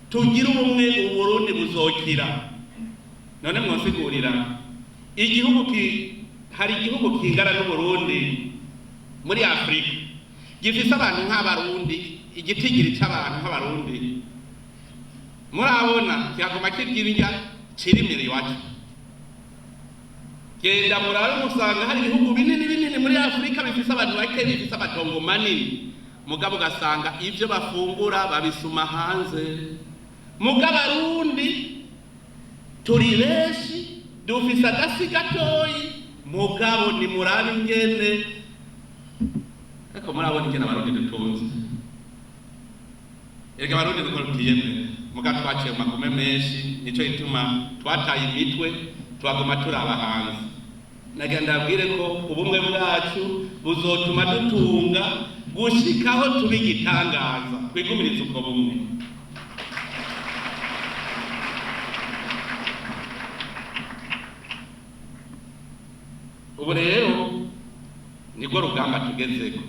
tugire ubumwe, Uburundi buzokira. None mwosigurira igihugu hari igihugu kingana n'Uburundi muri Afurika gifise abantu nk'Abarundi, igitigiri c'abantu nk'Abarundi, murabona kikaguma kirya ibirya cirimira iwacu? Genda murabe, musanga hari ibihugu binini binini muri Afurika bifise abantu bake, bifise amatongo manini, mugabo ugasanga ivyo bafungura babisuma hanze. Mugabo Abarundi turi benshi, dufise agasi gatoyi, mugabo ni murabe ingene, ariko murabona ingene Abarundi dutunze. Erega Abarundi nuko tutiyemera, muga twaciye mu magume menshi, nico gituma twataye imitwe, twaguma turaba hanze. Nagira ndabwire ko ubumwe bwacu buzotuma dutunga gushikaho tuba igitangaza. Twigumirize ubwo bumwe. Ubu rero nirwo rugamba tugezeko.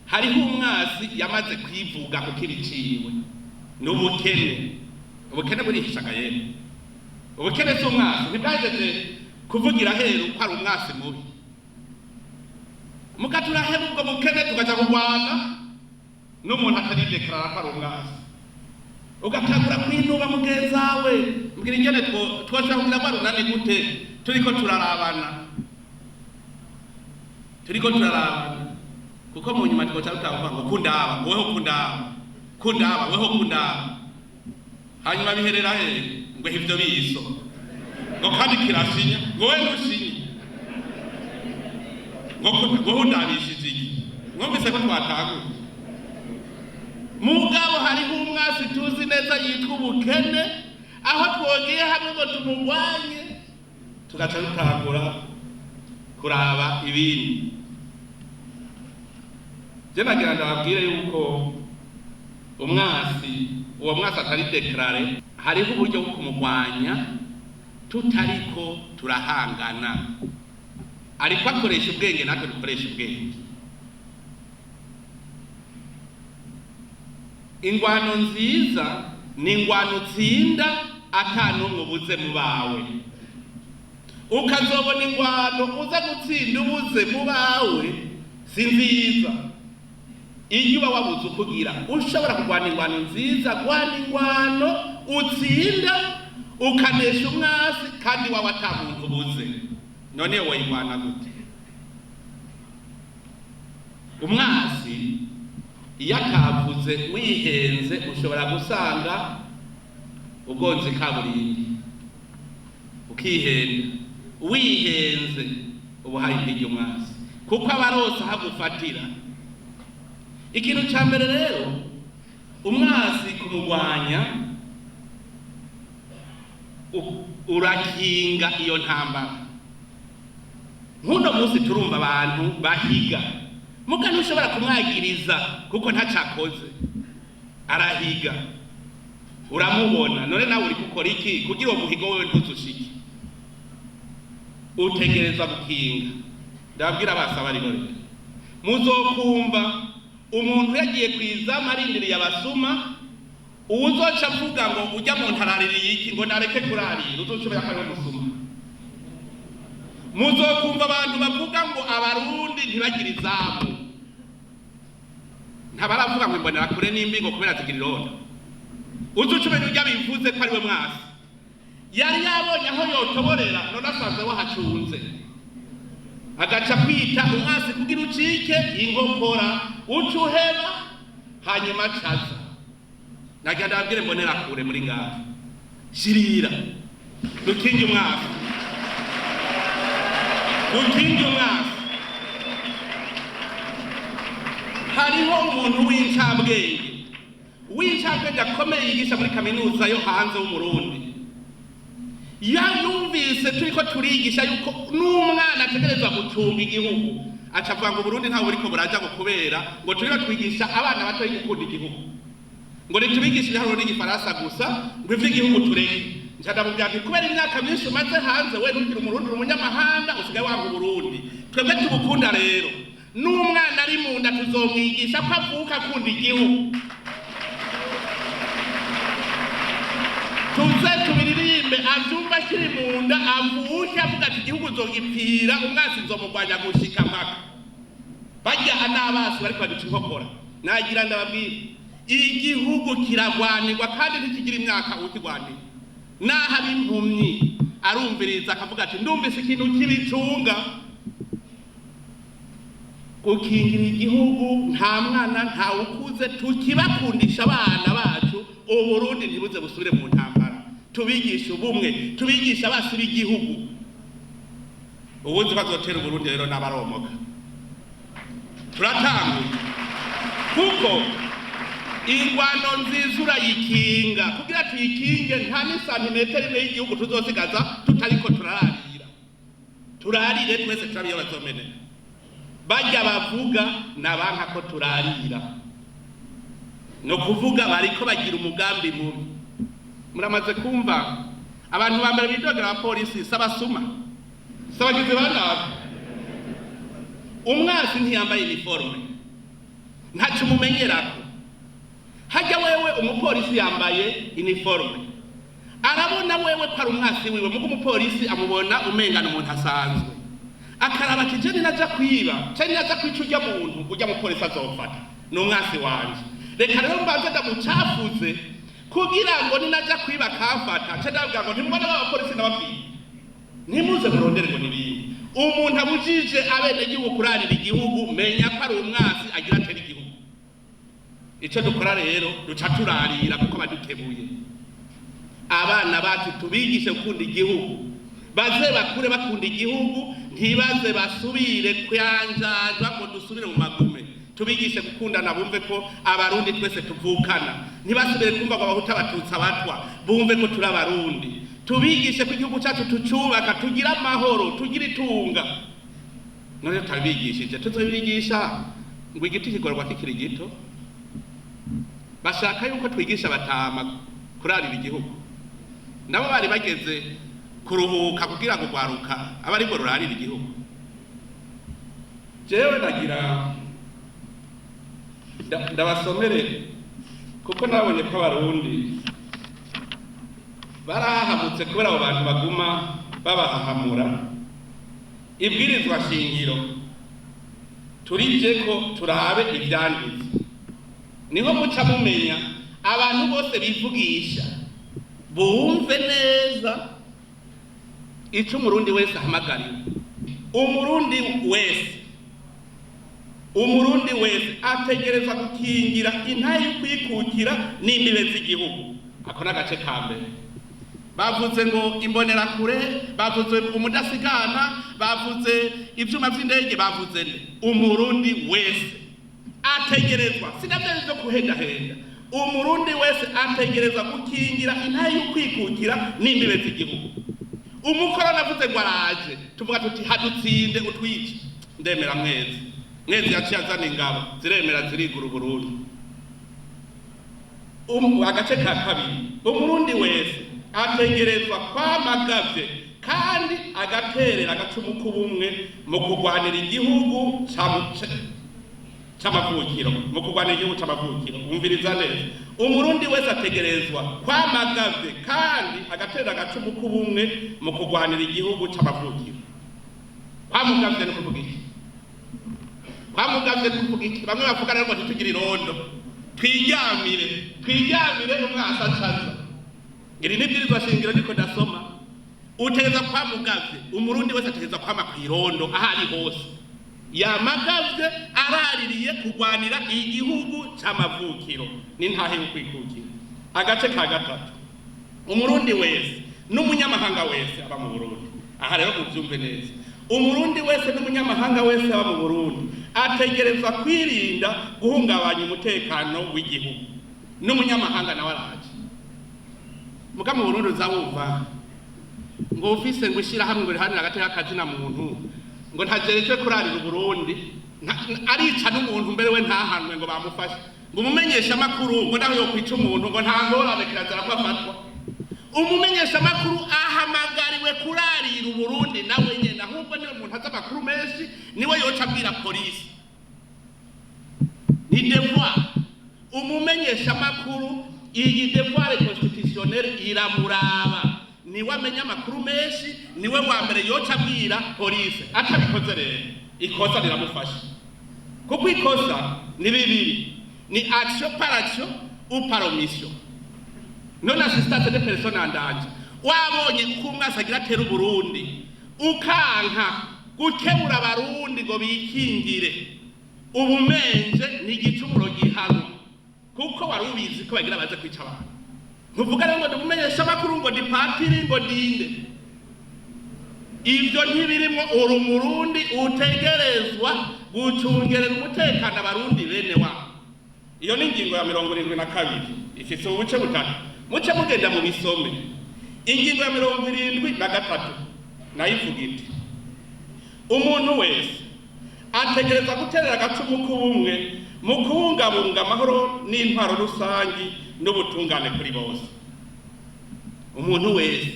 Hariho umwasi yamaze kwivuga kuko ibiciwe n'ubukene. Ubukene burihishaga yemwe. Ubukene si umwasi, ntibwajeje kuvugira heru ko ari umwasi mubi. Muga turaheba ubwo bukene, tukaja kurwana n'umuntu ataridekarara ko ari umwasi, ugatangura kwinuba mugenzawe. Mbwira ingene twoshobora kugira ngo runani gute turiko turarabana, turiko turarabana, kuko mu nyuma twoca dutangura ngo kundaba, ngo weho kundaba, kundaba, weho kundaba, hanyuma biherera he? Ngo ivyo biso, ngo kandi kirashinya, ngo we ntushinye, ngo ngo hundabishije iki? Mwumvise ko twatanguye. Mugabo hariho umwasi tuzi neza yitwa ubukene, aho twogiye hamwe ngo tumugwanye, tugaca dutangura kuraba ibindi. Je nagira ndababwire yuko umwasi, uwo mwasi atari déclaré, hariho uburyo bwo kumugwanya tutariko turahangana. Ariko akoresha ubwenge, natwe dukoresha ubwenge. Ingwano nziza ni ingwano utsinda ata n'umwe ubuze mu bawe. Ukazobona ingwano uza gutsinda ubuze mu bawe, si nziza. Iyo uba wabuze ukugira, ushobora kurwana ingwano nziza, rwana ingwano utsinda, ukanesha umwasi, kandi wawe ata muntu ubuze. None woyirwana gute? Umwasi iyo atavuze, wihenze, ushobora gusanga ugonze kaburimbi, ukihenda. Wihenze, uba uhaye intege umwasi, kuko aba arose aho agufatira. Ikintu cya mbere rero, umwasi kumugwanya, urakinga iyo ntambara. Nk'uno munsi turumva abantu bahiga, muga ntushobora kumwagiriza kuko ntacakoze, arahiga, uramubona. None nawe uri gukora iki kugira uwo muhigo wewe ntuzushike? Utegerezwa gukinga. Ndababwira abasaba ariho rero, muzokumva umuntu yagiye kwizamu arindiriye abasuma, uwuzoca avuga ngo ujya mu ntaraririye iki, ngo nareke kurarira, uzoca ko ari umusuma. Muzokumva abantu bavuga ngo Abarundi ntibagire izamu, ntabaravuga ngo imbonera kure nimbi, ngo kubera zigira ironda. Uzoca umenya ujya bivuze ko ari we mwasi, yari yabonye aho yotoborera, none asanze wahacunze, agaca kwita umwasi kugira ucike inkokora, uca uheba, hanyuma acaza. Nagira ndababwire mbonera kure muri ngaha, shirira, dukinge umwasi, dukinge umwasi. Hariho umuntu w'incabwenge akomeye yigisha muri kaminuza yo hanze w'Umurundi, yayumvise turiko turigisha yuko n'umwana ategerezwa gucunga igihugu, aca avuga ngo Burundi ntawe buriko buraja, ngo kubera ngo turiko twigisha abana batoyi gukunda igihugu, ngo ntitubigishe ibiharuro n'igifaransa gusa, ngo ivy'igihugu tureke. Nca ndamubwira nti kubera imyaka myinshi umaze hanze, we ntugira Umurundi, uri umunyamahanga, usigaye wanga Uburundi. Twebwe tubukunda rero. N'umwana ari mu nda tuzomwigisha ko avuka akunda igihugu. Tuze tubiririmbe, avyumva akiri mu nda, avuke avuga ati igihugu nzogipfira, umwansi nzomugwanya gushika mpaka. Barya n'abasi bariko baduca inkokora, nagira ndababwira, igihugu kiragwanirwa kandi ntikigira imyaka ukigwanira. Naho aba impumyi arumviriza akavuga ati ndumvise ikintu kibicunga. Gukingira igihugu, nta mwana nta ukuze, tukibakundisha abana bacu, Uburundi ntibuze busubire mu ntambara. Tubigisha ubumwe, tubigisha abasi b'igihugu. Ubuzi bazotera Uburundi rero n'abaromoka. Turatanguye, kuko ingwano nziza urayikinga. Kugira tuyikinge, nta n'isantimetero imwe y'igihugu tuzosigaza tutariko turararira. Turarire twese, turabiyo bazomenera. Bajya bavuga nabanka ko turarira, no kuvuga bariko bagira umugambi mubi. Muramaze kumva abantu ba mbere bidogera abapolisi s'abasuma, s'abagizi ba nabi. Umwansi ntiyambaye iniforme, ntaco umumenyerako. Hajya wewe umupolisi yambaye iniforme, arabona wewe ko ari umwansi wiwe, mugo umupolisi amubona umengana umuntu asanzwe, akaraba ati je ninaja kwiba canke ninaja kwica urya muntu, urya mupolisi azofata ni umwansi wanje, reka rero mbanze ndamucafuze kugira ngo ninaja kwiba akamfata nce ndabwira ngo ntimubona ba bapolisi ndababwiye, ntimuze murondere ngo nibindi. Umuntu abujije abenegihugu kurarira igihugu, menya ko ari umwansi agira atera igihugu. Ico dukora rero, duca turarira kuko badukebuye. Abana bacu tubigishe gukunda igihugu, baze bakure bakunda igihugu, ntibaze basubire kwanjajwa ngo dusubire mu magume. Tubigishe gukundana, bumve ko Abarundi twese tuvukana, ntibasubire kumva ngo Abahutu, Abatutsi, Abatwa, bumve ko turi Abarundi. Tubigishe ko igihugu cyacu tucubaka, tugira amahoro, tugira itunga. None tutabigishije, tuzobigisha ngo igiti kigororwa kikiri gito? Bashaka yuko twigisha batama kurarira igihugu, nabo bari bageze kuruhuka kugira ngo rwaruka abe aribwo rurarira igihugu. Jewe nagira ndabasomere, kuko nabonye ko Abarundi barahahamutse kubera abo bantu baguma babahahamura. Ibwirizwa shingiro turije ko turabe ivyanditse, niho muca mumenya abantu bose bivugisha, bumve neza ico Umurundi wese ahamagariwe. Umurundi wese ategerezwa gukingira intahe y'ukwikukira n'imbibe z'igihugu. Ako n'agace ka mbere. Bavuze ngo imbonerakure, bavuze umudasigana, bavuze ivyuma vy'indege, bavuze nde? Umurundi wese ategerezwa, sinavyo vyo kuhendahenda, Umurundi wese ategerezwa gukingira intahe y'ukwikukira n'imbibe z'igihugu. Umukoroni avuze ngo araje, tuvuga tuti hadutsinde utwice. Ndemera Mwezi. Mwezi yaciye azana ingabo, ziremera zirigura Uburundi. Agace ka kabiri: Umurundi wese ategerezwa kwamagavye kandi agaterera agacumu k'ubumwe mu kurwanira igihugu c'amavukiro, mu kurwanira igihugu c'amavukiro. Umviriza neza: Umurundi wese ategerezwa kwamagavye kandi agaterera agacumu k'ubumwe mu kurwanira igihugu c'amavukiro. Kwamugavye ni kuvuga iki? Kwamugavye ni kuvuga iki? Bamwe bavuga rero ngo ntitugire irondo, twiryamire, twiryamire, umwasi acaza. Iri ni ibwirizwa shingiro niko ndasoma. Utegereza kwamugavye, Umurundi wese ategereza kwama kw'irondo aho ari hose, yamagavye, araririye kurwanira igihugu c'amavukiro n'intahe y'ukwikukira. Agace ka gatatu: Umurundi wese n'umunyamahanga wese aba mu Burundi. Aha rero muvyumve neza: Umurundi wese n'umunyamahanga wese aba mu Burundi ategerezwa kwirinda guhungabanya umutekano w'igihugu. N'umunyamahanga nawe araje. Muga mu Burundi uza wumva ngo ufise ngo ishirahamwe ngo riharanira agateka kazina muntu ngo ntajerejwe kurarira Uburundi, arica n'umuntu mbere we ntahanwe ngo bamufashe, ngo umumenyesha amakuru ngo naho yokwica umuntu ngo nta ngorane, kirazira ko afatwa. Umumenyesha amakuru ahamagariwe kurarira Uburundi nawe nyene, ahubwo niwe muntu azi amakuru menshi, niwe yoca abwira polisi. Ni devoir. Umumenyeshamakuru, iyi devoir constitutionnel iramuraba. Niwe amenya amakuru menshi, niwe wa mbere yoca abwira polisi. Atabikoze rero, ikosa riramufasha, kuko ikosa ni bibiri: ni action par action ou par omission, non assistance de personne en danger. Wabonye uko umwasi agira atera Uburundi, ukanka gukebura Abarundi ngo bikingire, ubumenje ni igicumuro gihanwa, kuko wari ubizi ko bagira baze kwica abantu. Ntuvuga rero ngo ndumumenyesha amakuru, ngo ndi patiri, ngo ndinde. Ivyo ntibirimwo. Uri Umurundi, utegerezwa gucungerera umutekano Abarundi bene wabo. Iyo ni ingingo ya 72, ifise ubuce butatu, muce mugenda mu bisome. Ingingo ya 73 nayo ivuga iti: "Umuntu wese ategereza guterera agacumu k'ubumwe mu kubungabunga amahoro n'intwaro rusangi n'ubutungane kuri bose." Umuntu wese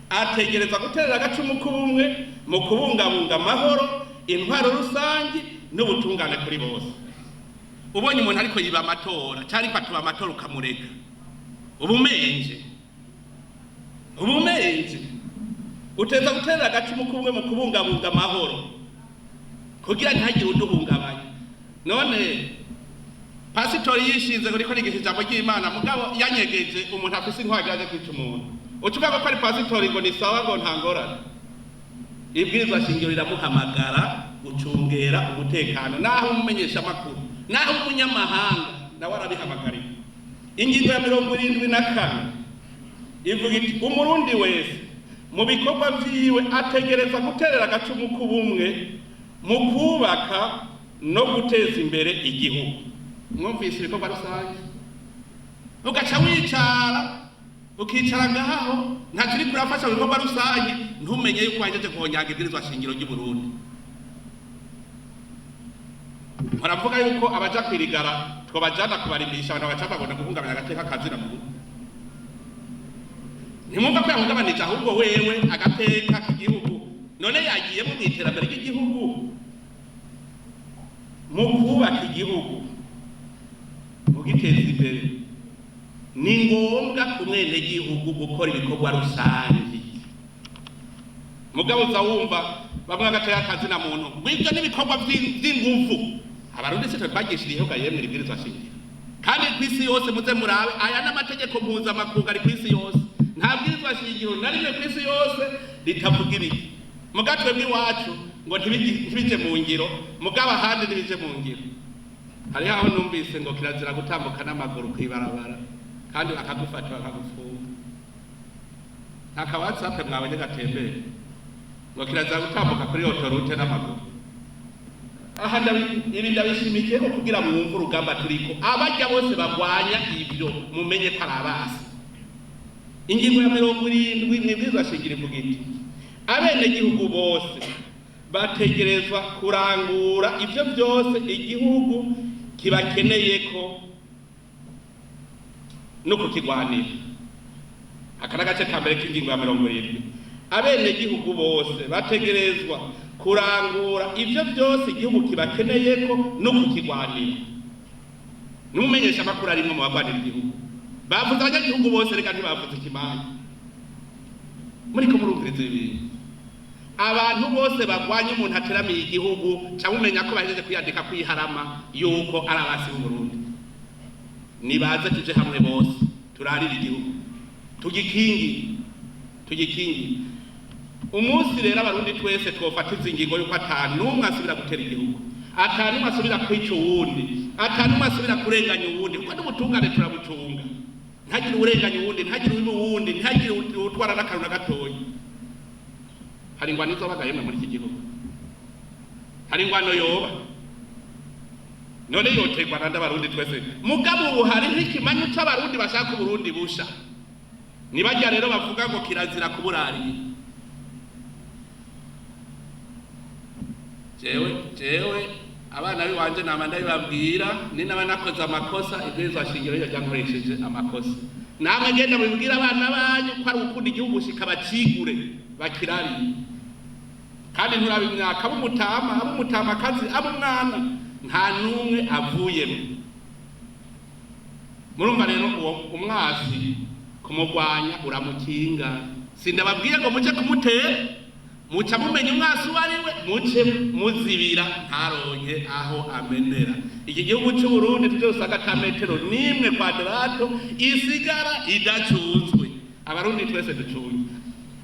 ategereza guterera agacumu k'ubumwe mu kubungabunga amahoro, intwaro rusangi n'ubutungane kuri bose. Ubonye umuntu ariko yiba amatora cyangwa ariko atuba amatora, ukamureka, ubumenje. Uteza guterera agacumu k'ubumwe mu kubungabunga amahoro kugira ntihagire uduhungabanya. None pasitori yishinze ngo riko rigisha ijambo ry'Imana, mugabo yanyegeje umuntu afise intwaro aje kwica umuntu, uca uvuga ko ari pasitori ngo ni sawa, ngo nta ngorane? Ibwirizwa shingiro riramuhamagara gucungera umutekano, naho umumenyesha amakuru, naho umunyamahanga nawe arabihamagarira. Ingingo ya 74 ivuga iti: "Umurundi wese mu bikorwa vyiwe ategereza guterera agacumu k'ubumwe mu kubaka no guteza imbere igihugu." Mwumvise ibikorwa rusange? Ugaca wicara, ukicara ngaho, ntacyo uriko urafasha mu bikorwa rusange, ntumenye yuko wahejeje guhonyanga ibwirizwa shingiro ry'u Burundi. Muravuga yuko abaja kwirigara twobajana kubarimisha abantu bagaca babona guhungabanya agateka kazina muntu. Ntimwumva ko yahungabanije ahubwo wewe agateka k'igihugu? None yagiyemo mu iterambere ry'igihugu, mu kubaka igihugu, mu giteza imbere? Ni ngombwa ku mwenegihugu gukora ibikorwa rusange. Mugabo uza wumva bamwe agateka kazina muntu ngw'ibyo n'ibikorwa vy'inguvu. Abarundi si twe twagishiriyeho ga yemwe ibwirizwa shingiro? Kandi ku isi yose, muze murabe aya n'amategeko mpuzamakungu ari ku isi yose, nta bwirizwa shingiro na rimwe ku isi yose ritavuga ibiki. Muga twebwe iwacu ngo ntibije mu ngiro, mugabo ahandi ntibije mu ngiro. Hariho aho numvise ngo kirazira gutambuka n'amaguru kw'ibarabara, kandi bakagufata bakagufunga. Nta ka WhatsApp mwabonye gatembere ngo kirazira gutambuka kuri autoroute n'amaguru? Aha ibi ndabishimikiye ko kugira mwumve urugamba turiko. Abajya bose bagwanya ibyo, mumenye ko ari abasi. Ingingo ya 70 mw'ibwirizwa shingiro ivuga iti: "Abenegihugu bose bategerezwa kurangura ivyo byose igihugu kibakeneyeko no kukigwanira." Aka ni agace ka mbere k'ingingo ya 70. Abenegihugu bose bategerezwa kurangura ivyo byose igihugu kibakeneyeko no kukigwanira. N'umumenyesha amakuru arimwo mu bagwanira igihugu. Bavuze abanyagihugu bose, reka ntibavuze ikimanyi. Muriko murumviriza ibintu? Abantu bose bagwanya umuntu ateramiye igihugu, cyangwa umenya ko bahejeje kwiyandika kwiharama yuko ari abasi b'Uburundi, nibaze tuje hamwe bose, turarire igihugu, tugikingi, tugikingi. Umunsi rero Abarundi twese twofata izi ngingo yuko ata n'umwe asubira gutera igihugu, ata n'umwe asubira kwica uwundi, ata n'umwe asubira kurenganya uwundi, kuko n'ubutungane turabucunga, ntagire uwurenganya uwundi, ntagire uwiba uwundi, ntagire uwutwara n'akantu na gatoya. Hari ingwano izobaga yemwe muri iki gihugu? Hari ingwano yoba? None yoterwa nande? Abarundi twese. Mugabo ubu hariho ikimanyu c'Abarundi bashaka Uburundi busha. Nibajya rero bavuga ngo kirazira kuburariye. Jewe abana biwanje nama ndabibabwira, ni naba nakoze amakosa, ibwirizwa shingiro ryo ryankoresheje amakosa. Namwe genda mubibwira abana banyu ko ari ukunda igihugu, shika bacigure, bakirariye. Kandi nturaba imyaka, abo umutama, abo umutamakazi, abo umwana, nta n'umwe avuyemo. Murumva rero uwo umwasi kumugwanya uramukinga. Sindababwiye ngo muje kumutera, muca mumenya umwasi uwo ari we, muce muzibira ntaronke aho amenera. Iki gihugu c'u Burundi tuzosanga ata metero n'imwe kwadrato isigara idacunzwe. Abarundi twese ducunze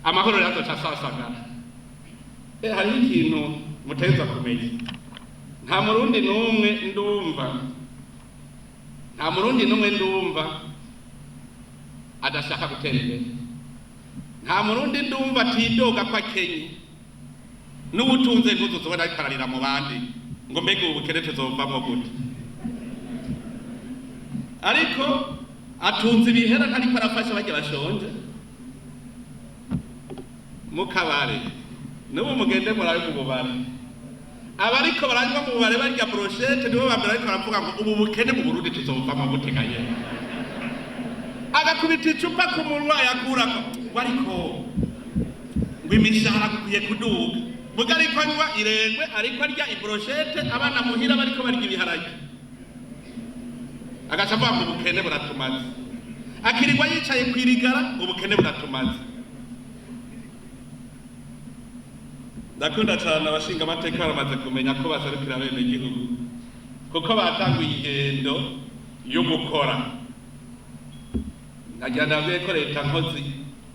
amahoro rero azoca asasagara. Hariho ikintu muteza kumenya. Nta murundi n'umwe ndumva, nta murundi n'umwe ndumva adashaka gutera imbere. Nta murundi ndumva atidoga ko akenye n'ubutunze ntuzuzubona ariko ararira mu bandi ngo mbega ubu bukene tuzovamwo gute, ariko atunze ibihera ntariko arafasha barya bashonje mu kabare. N'ubu mugende murabe mu bubare, abariko baranywa mu bubare barya brochette nibo bambere ariko baravuga ngo ubu bukene mu Burundi tuzovamwo gute kanye. Agakubita icupa ku munwa yakurako ngo ariko ngo imishahara ikwiye kuduga, muga ariko anywa irengwe, ariko arya ibrochette, abana muhira bariko barya ibiharage, agaca avuga ngo ubukene buratumaze. Akirirwa yicaye kwirigara ngo ubukene buratumaze. Ndakunda cyane abashinga amateka baramaze kumenya ko baserukira bene igihugu, kuko batanguye ingendo yo gukora. Nagira ndabwiye ko leta nkozi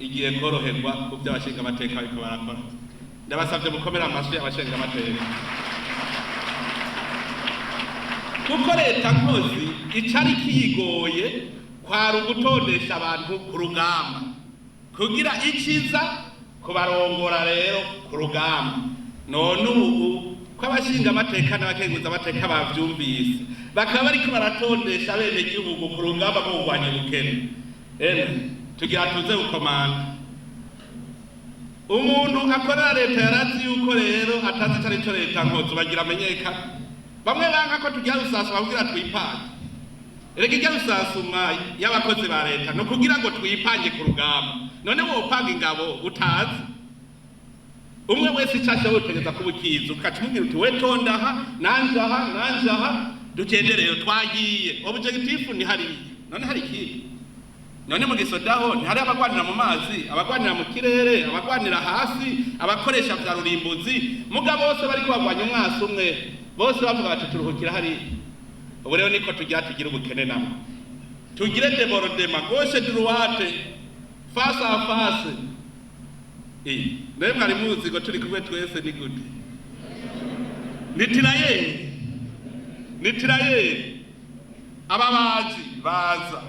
igiye koroherwa ku byo abashinga amateka bariko barakora. Ndabasabye mukomere amashyi abashinga amateka, kuko leta nkozi icari kiyigoye kwari ugutondesha abantu ku rugamba, kugira iciza kubarongora rero ku rugamba. None ubu ko abashinga amateka n'abakenguza amateka bavyumvise, bakaba bariko baratondesha bene gihugu ku rugamba rwo kurwanya ubukene, emwe tugira tuze gukomanda. Umuntu akorera leta yarazi yuko rero atazi ico arico leta nkozi bagira amenyekana. Bamwe banka ko tugira rusasuma kugira twipange. Erega irya rusasuma y'abakozi ba leta no kugira ngo twipange ku rugamba. None wopanga ingabo utazi? Umwe wese ico ashoboye utegereza kuba ukizi, ukaca umubwira uti we tonda aha, nanje aha, nanje aha, dugende rero twagiye. Objectif ni hariya. None hari ikindi? None mu gisodaho ntihari abagwanira mu mazi, abagwanira mu kirere, abagwanira hasi, abakoresha vya rurimbuzi, muga bose bariko bagwanya umwasi umwe, bose bavuga bati turuhukira hariya. Ubu rero niko tugira tugira ubukene namwe, tugire debordement gauche droite, face à face. Nawe mwari muzi ngo turi kumwe twese ni gute? Ni tirayeri, ni tirayeri. Ababaji baza,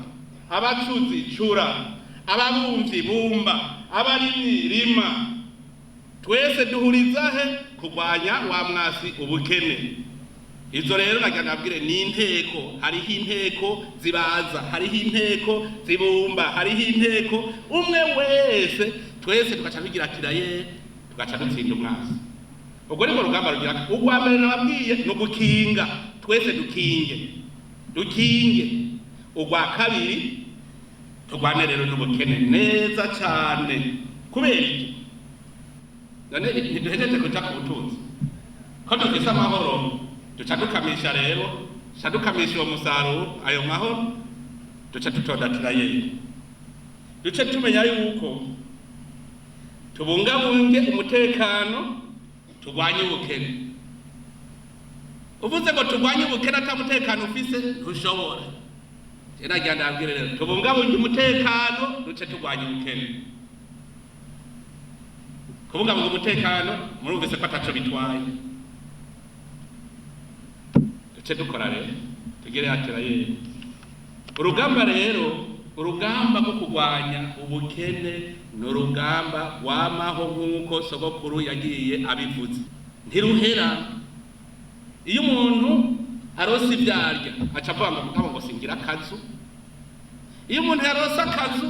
abacuzi cura, ababumvyi bumba, abarimyi rima, twese duhuriza he kurwanya wa mwasi ubukene. Izo rero nagira nabwire ni inteko. Hariho inteko zibaza, hariho inteko zibumba, hariho inteko umwe wese, twese tugaca tugira tiraye, tugaca dutsinda umwasi. Ubwo nibwo rugamba rugira. Urwa mbere nababwiye ni ugukinga, twese dukinge, dukinge. Urwa kabiri turwane rero n'ubukene neza cyane. Kubera iki? None ntiduhejeje kuja ku butunzi ko dufise amahoro, duca dukamisha rero, duca dukamisha uwo musaruro, ayo mahoro duca dutonda tiraye, duce tumenya yuko tubungabunge umutekano, turwanye ubukene. Uvuze ngo turwanye ubukene ata mutekano ufise ntushobora. Je nagira ndabwire rero tubungabunge umutekano, duce turwanye ubukene. Kubungabunga umutekano murumvise ko ataco bitwaye. Duce dukora rero tugere hateraye urugamba rero. Urugamba rwo kurwanya ubukene ni urugamba rwamaho nk'uko sogokuru yagiye abivuze, ntiruhera. Iyo umuntu arose ibyo arya aca avuga ngo mugabo ngo singira akazu. Iyo umuntu yarose akazu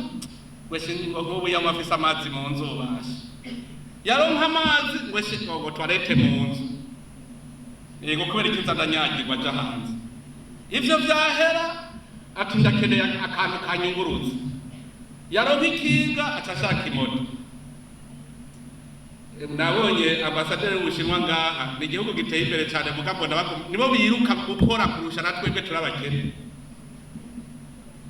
wese ngo nk'ubu yanywa afise amazi mu nzu, ubasha yaronka amazi wese ngo toilette mu nzu, yego kubera iki nza ndanyagirwa aja hanze. Ivyo vyahera ati ndakeneye akantu kanyungurutse, yaronka ikinga aca ashaka imoto. Nabonye ambasaderi w'Ubushinwa ngaha, ni igihugu giteye imbere cyane, mugabo nibo biruka gukora kurusha na twebwe turi abakene.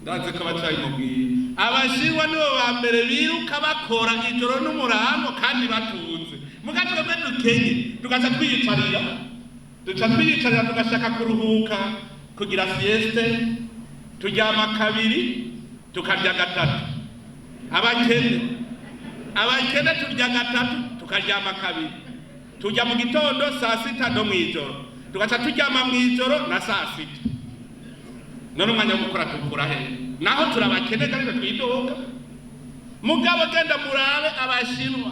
Ndazi ko bacabimubwiye. Abashinwa nibo ba mbere biruka bakora ijoro n'umurango kandi batunze. Muga twebwe dukenye tugaca twiyicarira, duca twiyicarira tugashaka kuruhuka, kugira sieste, turyama kabiri tukarya gatatu. Abakene turya gatatu tukaryama kabiri. Tujya mu gitondo, saa sita no mw'ijoro, tugaca turyama mw'ijoro na saa sita. None umwanya wo gukora tukura he? Naho turabakene kandi twidoga. Mugabo genda murabe Abashinwa,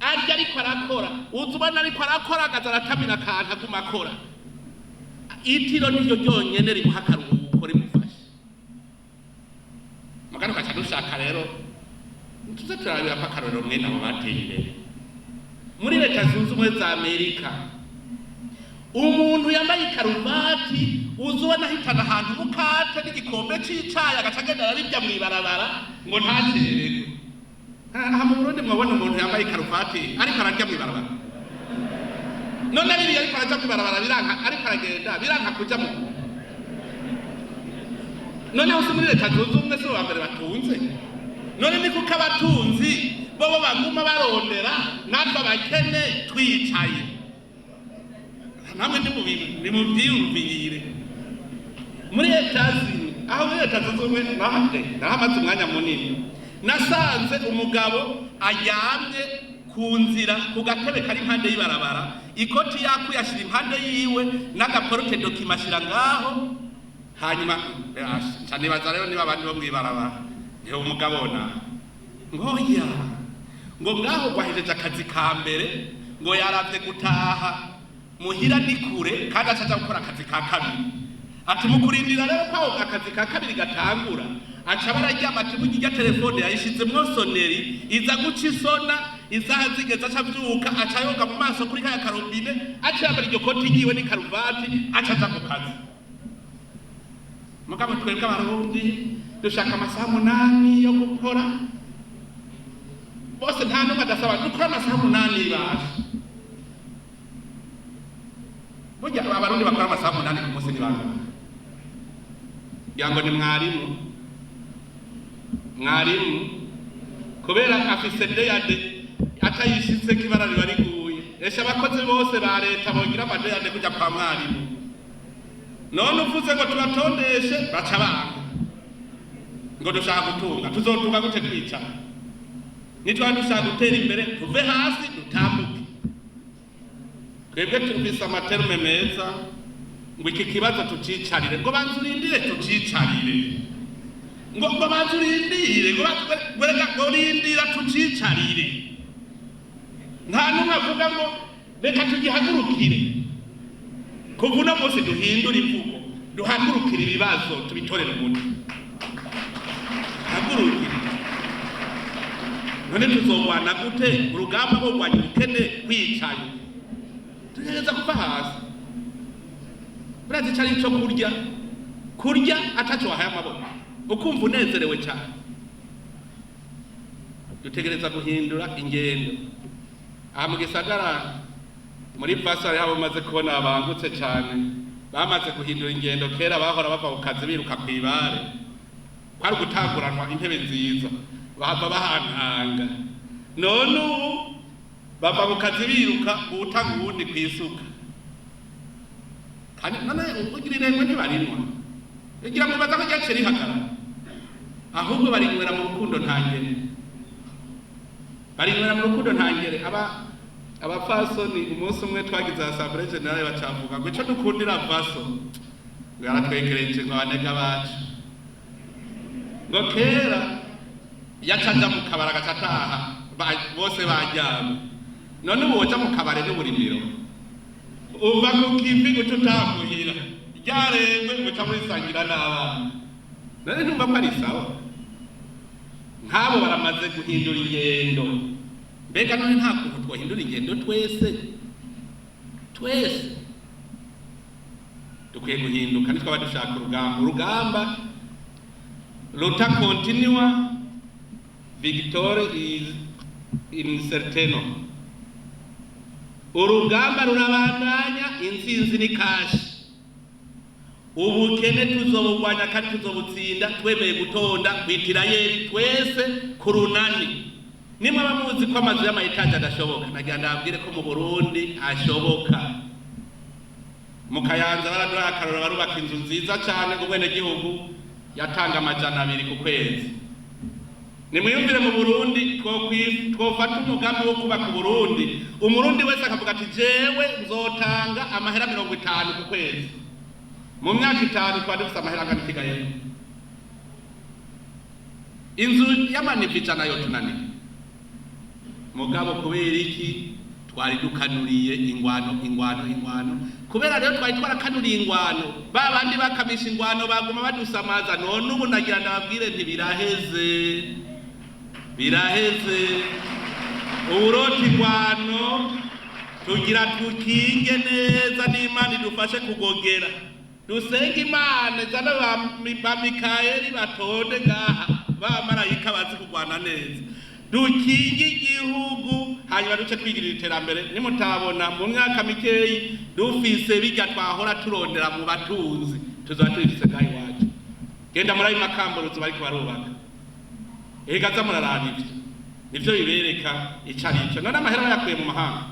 arya ariko arakora, uza ubona ariko arakora, akaza aratamira akantu, aguma akora. Itiro niryo ryonyene rimuha akaruhuko, rimufasha. Mugabo tugaca dushaka rero tuze turabira ko akarorero mwene abo bateye imbere. Muri Leta Zunze Ubumwe za Amerika, umuntu yambaye ikaruvati uza ubona ahitana ahantu umukate n'igikombe c'icayi, agaca agenda araribya mw'ibarabara ngo ntacererwe. Aha mu Burundi mwabona umuntu yambaye ikaruvati ariko ararya mw'ibarabara? None biriya ariko araja mw'ibarabara biranka, ariko aragenda biranka kuja mu. Noneho si muri Leta Zunze Ubumwe si bo ba mbere batunze? None ni kuko abatunzi bobo baguma barondera, natwe abakene twicaye? Namwe nimuvyiyumvire. Muri Etazini, aho muri Leta Zunze Ubumwe nahate nahamaze umwanya munini, nasanze umugabo aryamye ku nzira ku gatebe kari impande y'ibarabara, ikoti yakuye ashyira impande yiwe n'aga porte-documents ashyira ngaho. Hanyuma nca nibaza rero niba abandi bo mw'ibarabara niho umugabo na ngo ya ngo ngaho gwahejeje akazi ka mbere, ngo yaravye gutaha muhira ni kure, kandi acaja gukora akazi ka kabiri. Ati mu kurindira rero ko ako akazi ka kabiri gatangura, aca bararyama. Ati burya irya telefone yayishizemwo sonnerie, iza guca isona isaha zigeze, aca avyuka, aca yoga mu maso kuri kaya karobine, aca yambara iryo koti ryiwe n'ikaruvati, aca aja ku kazi. Mugabo twebwe Abarundi dushaka amasaha 8 yo gukora. Bose nta n'umwe adasaba dukora amasaha 8. Basha, burya Abarundi bakora amasaha 8 ku munsi ni bangahe? Ngira ngo ni mwarimu. Mwarimu kubera afise D&D, atayishitseko ibara riba riguye. Esha, abakozi bose ba leta bogira ama D&D kuja kwa mwarimu. None uvuze ngo tubatondeshe, baca banga ngo dushaka gutunga. Tuzotunga gute twicara? Nitwaba dushaka gutera imbere, tuve hasi dutambuke. Twebwe tufise ama termes meza ngo iki kibazo tucicarire, ngo banza urindire tucicarire, ngo banza urindire, ngo reka, ngo rindira tucicarire. Nta n'umwe avuga ngo reka tugihagurukire. Kuva uno munsi duhindure imvugo, duhagurukire ibibazo, tubitorere umuti. Hagurukire. None tuzogwana gute urugamba rwo kurwanya ubukene kwicaye? Tugereza kuva hasi. Urazi ico ari ico kurya, kurya ataco wahaye amaboko, ukumva unezerewe cyane? Dutegereza guhindura ingendo. Aha mu gisagara muri Vaso hariho abo bamaze kubona bangutse cyane, bamaze guhindura ingendo. Kera bahora bava ku kazi biruka kw'ibare, kwari ugutanguranwa intebe nziza, bahava bahantanga. None ubu bava ku kazi biruka uwutanga uwundi kw'isuka. Kandi none ugira irengwe ntibarinwa, igira ngo baza ko ryaciye rihagarara. Ahubwo barinywera mu rukundo ntangere, barinywera mu rukundo ntangere. Aba abapfasoni, umunsi umwe twagize assemblée générale, bacavuga ngo ico dukundira Vaso, ngo yaratwegereje, ngo abanega bacu, ngo kera yacaja mu kabara agaca ataha bose baryamye. None ubu woja mu kabare n'uburimiro, uva ku kivi guca utamuhira, ryarengwe guca murisangira n'abana. None ntumva ko ari sawa? Nk'abo baramaze guhindura ingendo. Mbega none nta kuntu twohindura ingendo twese? Twese dukwiye guhinduka nitwaba dushaka urugamba. Urugamba luta continua, victoire is incertaine. Urugamba rurabandanya, intsinzi ni kashi. Ubukene tuzobugwanya kandi tuzobutsinda twemeye gutonda kw'itirayeri twese ku runani. Nimwe abamuzi ko amazu y'amayetaje adashoboka, nagira ndababwire ko mu Burundi ashoboka. Mu Kayanza baraduhaye akarorero, barubaka inzu nziza cyane, umwenegihugu yatanga 200 ku kwezi. Nimwiyumvire mu Burundi twofata umugambi wo kubaka Uburundi, Umurundi wese akavuga ati: "Jewe nzotanga amahera 50 ku kwezi." Mu myaka 5 twaba dufise amahera angana ikigaye inzu y'amanivo 100 yotunaniye. Mugabo kubera iki? Twari dukanuriye ingwano, ingwano, ingwano. Kubera rero twari twarakanuriye ingwano, ba bandi bakamisha ingwano baguma badusamaza. None ubu nagira ndababwire nti biraheze, biraheze. Uburota ingwano, tugira tukinge neza n'Imana idufashe kugogera. Dusenge Imana izana ba Mikayeli batonde ngaha, bamarayika bazi kurwana neza, dukinge igihugu, hanyuma duce twigirira iterambere. Nimutabona mu myaka mikeyi dufise bijya twahora turondera mu batunzi, tuzaba tubifise ngaha iwacu. Genda muri ayo makamburuzi bariko barubaka, ega za muraraba ivyo, nivyo bibereka ico ari cyo. None amahera bayakuye mu mahanga?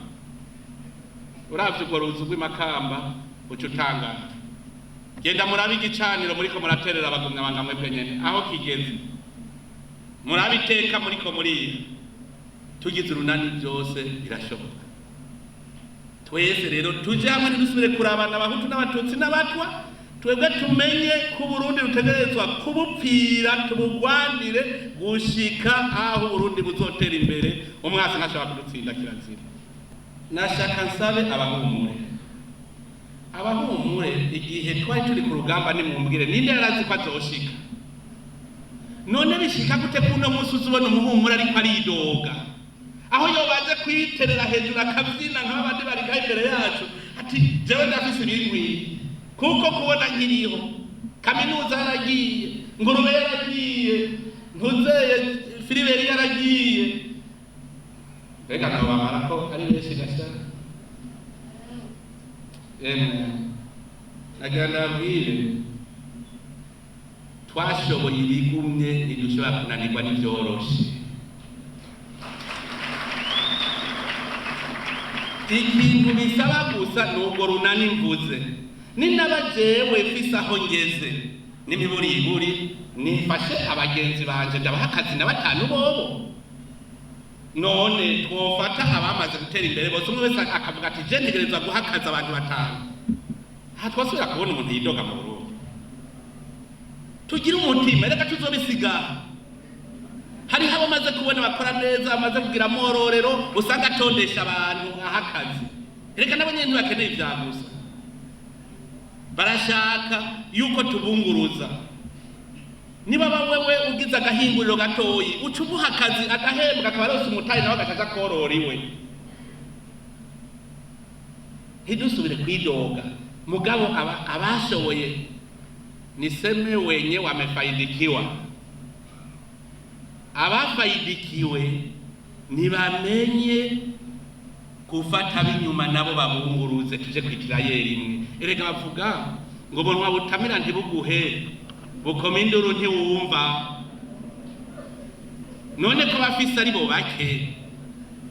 Uravye urwo ruzu rw'imakamba uca utangara. Genda murabe igicaniro muriko muraterera abagumyabanga mwebwe nyene aho kigeze, murabe iteka muriko muriha. Tugize urunani byose birashoboka. Twese rero tuje hamwe, ntidusubire kurabana Abahutu n'Abatutsi n'Abatwa. Twebwe tumenye ko Uburundi rutegerezwa kubupfira, tubugwanire gushika aho Uburundi buzotera imbere. Umwasi ntashobora kudutsinda, kirazira. Nashaka nsabe abahumure, abahumure. Igihe twari turi ku rugamba, nimumbwire, ninde yarazi ko azoshika? None bishika gute kuno munsi uzubona umuhumure ariko aridoga, aho yobaze kwiterera hejuru akabyina nk'abandi bari ngaho imbere yacu, ati: "Jewe ndafise ibingwiye kuko kubona nkiriho, kaminuza yaragiye, ngurube yaragiye, ntuzeye filiberi yaragiye." Mbega nobamara ko ari benshi gashya? Emwe, nagira ndabwire, twashoboye ibigumye, ntidushobora kunanirwa n'ibyoroshe. Ikintu bisaba gusa ni urwo runani mvuze. Ninaba jewe mfise aho ngeze n'imiburiburi, nifashe abagenzi banje ndabaha akazi na batanu bobo. None twofata abamaze gutera imbere bose, umwe wese akavuga ati: "Je ntegerezwa guha akazi abantu batanu." Aha twasubira kubona umuntu yidoga mu Burundi? Tugire umutima, reka tuzobisiga. Hariho abamaze kubona bakora neza, bamaze kugira amororero, usanga atondesha abantu aha akazi. Reka nabo nyene ntibakeneye ivya gusa, barashaka yuko tubunguruza. Niba wewe ugize agahinguriro gatoyi, uca umuha akazi agahembwa, akaba arose umutayi, nawe agaca aja korora iwe. Ntidusubire kwidoga. Mugabo abashoboye, niseme wenye wamefaidikiwa, abafaidikiwe ntibamenye gufata b'inyuma nabo babunguruze, tuje kw'itirayeri imwe. Erega bavuga ngo bunwa butamira ntibuguhe, bukoma induru ntiwumva. None ko bafise ari bo bake,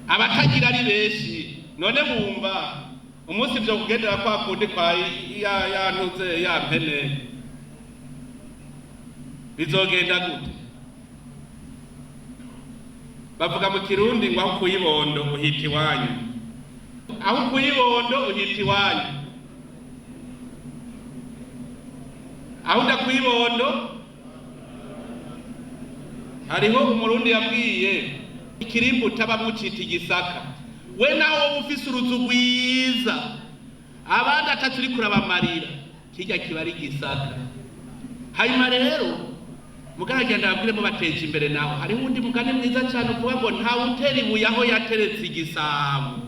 abatagira ari benshi, none bumva umunsi vyo kugendera kwa kundi kwa ya yantuze ya mpene bizogenda gute? Bavuga mu Kirundi ngo aho kuyibondo uhita iwanyu, aho kuyibondo uhita iwanyu, aho udakuyibondo. Hariho Umurundi yabwiye ikirimba utabamwo ucita igisaka. We nawe wowe ufise uruzu rwiza, abandi atatu uriko urabamarira, kirya kiba ari igisaka. Hanyuma rero mugaragenda babwire mubateje imbere. Naho hariho uwundi mugani mwiza cyane uvuga ngo ntawe utera ibuye aho yateretse igisabo.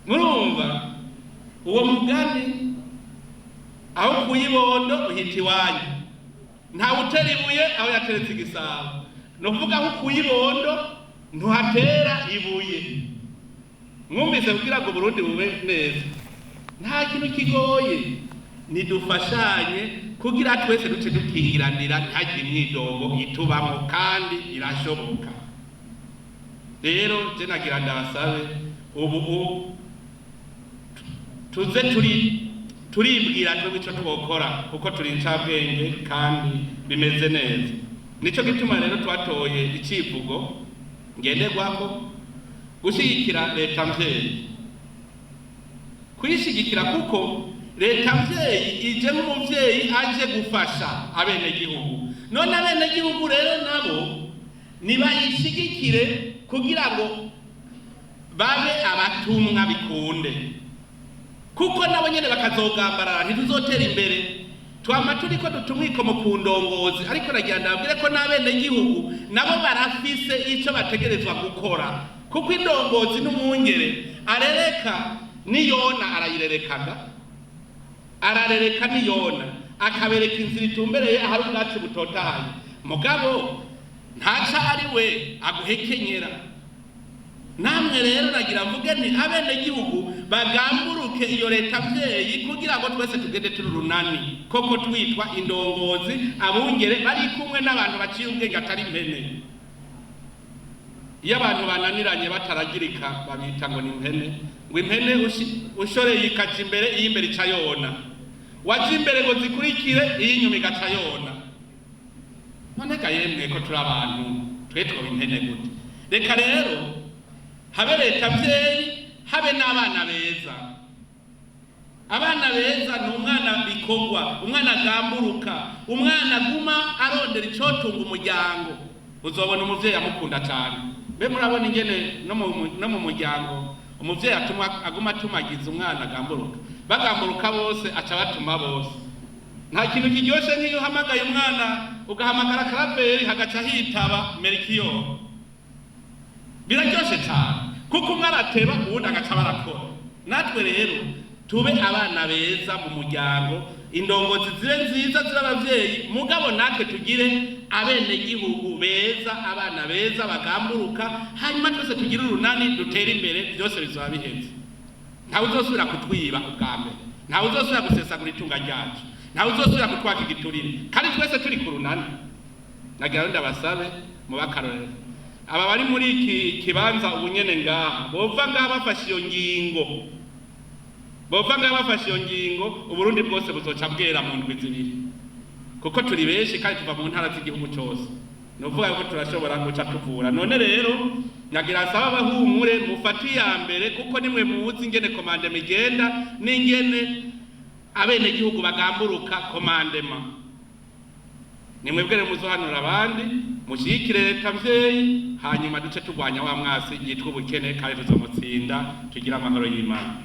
Murumva uwo mugani? Aho kuyibondo uhita iwanyu, ntawe utera ibuye aho yateretse igisabo. Ni ukuvuga aho kuyibondo ntuhatera ibuye. Mwumvise? Kugira ngo Burundi bube neza. Nta kintu kigoye, nidufashanye kugira twese duce dukingiranira, ntihagire imyidogo itubamo, kandi irashoboka. Rero je nagira ndabasabe, ubu tuze turibwira twebwe ico twokora, kuko turi incabwenge kandi bimeze neza. Nico gituma rero twatoye icivugo ngenderwako: gushyigikira leta mvyeyi, kuyishigikira, kuko leta mvyeyi ije nk'umuvyeyi aje gufasha abenegihugu. None abenegihugu rero nabo nibayishigikire kugira ngo babe abatumwa bikunde, kuko nabo nyene bakazogambarara ntituzotera imbere. Twama turiko dutumwikomo ku ndongozi, ariko nagira ndababwire ko n'abenegihugu nabo barafise ico bategerezwa gukora, kuko indongozi n'umwungere arereka niyona, arayirerekaga, ararereka niyona, akabereka inzira itumbereye ahari ubwatsi butotahaye. Mugabo ntaca ari we aguhekenyera. Namwe rero nagira mvuge nti abenegihugu bagamburuke iyo leta mvyeyi, kugira ngo twese tugende turi urunani koko, twitwa indongozi, abungere bari kumwe n'abantu baciye ubwenge, atari impene. Iyo abantu bananiranye bataragirika babita ngo ni impene, ngo impene ushoreye ikaja imbere, iyo imbere ica yona, waja imbere ngo zikurikire, iyo inyuma igaca yona. None ga yemwe, ko turi abantu, twe twoba impene gute? Reka rero habe leta mvyeyi, habe n'abana beza. Abana beza ni umwana bikorwa, umwana agamburuka, umwana aguma arondera icotunga umuryango. Uzobona umuvyeyi amukunda cane. Mbe murabona ingene no mu muryango umuvyeyi atuma aguma atumagiza umwana agamburuka, bagamburuka bose, aca batuma bose. Nta kintu kiryoshe nk'iyo uhamagaye umwana, ugahamagara Karaveri, hagaca hitaba Merikiyoro. Biraryoshe cyane, kuko umwe arateba, uwundi agaca barakora. Natwe rero tube abana beza mu muryango, indongozi zibe nziza, zibe abavyeyi, mugabo natwe tugire abenegihugu beza, abana beza bagamburuka, hanyuma twese tugire urunani, dutere imbere, byose bizoba biheze. Ntawe uzosubira kutwiba ubwa mbere, ntawe uzosubira gusesagura itunga ryacu, ntawe uzosubira kutwaka igiturire, kandi twese turi ku runani. Nagira ngo ndabasabe mubakarorero. Aba bari muri iki kibanza ubu nyene ngaha, bova ngaha bafashe iyo ngingo, bova ngaha bafashe iyo ngingo, Uburundi bwose buzoca bwera mu ndwi 2, kuko turi benshi kandi tuva mu ntara z'igihugu cose. Ni ukuvuga ko turashobora guca tuvura. None rero nagira nsaba abahumure, mufate iya mbere, kuko nimwe muzi ingene commandement igenda n'ingene abenegihugu bagamburuka commandement. Nimwebwe rero muzohanura abandi, mushyigikire leta mvyeyi, hanyuma duce turwanya wa mwasi yitwa ubukene, kandi tuzomutsinda. Tugire amahoro y'Imana.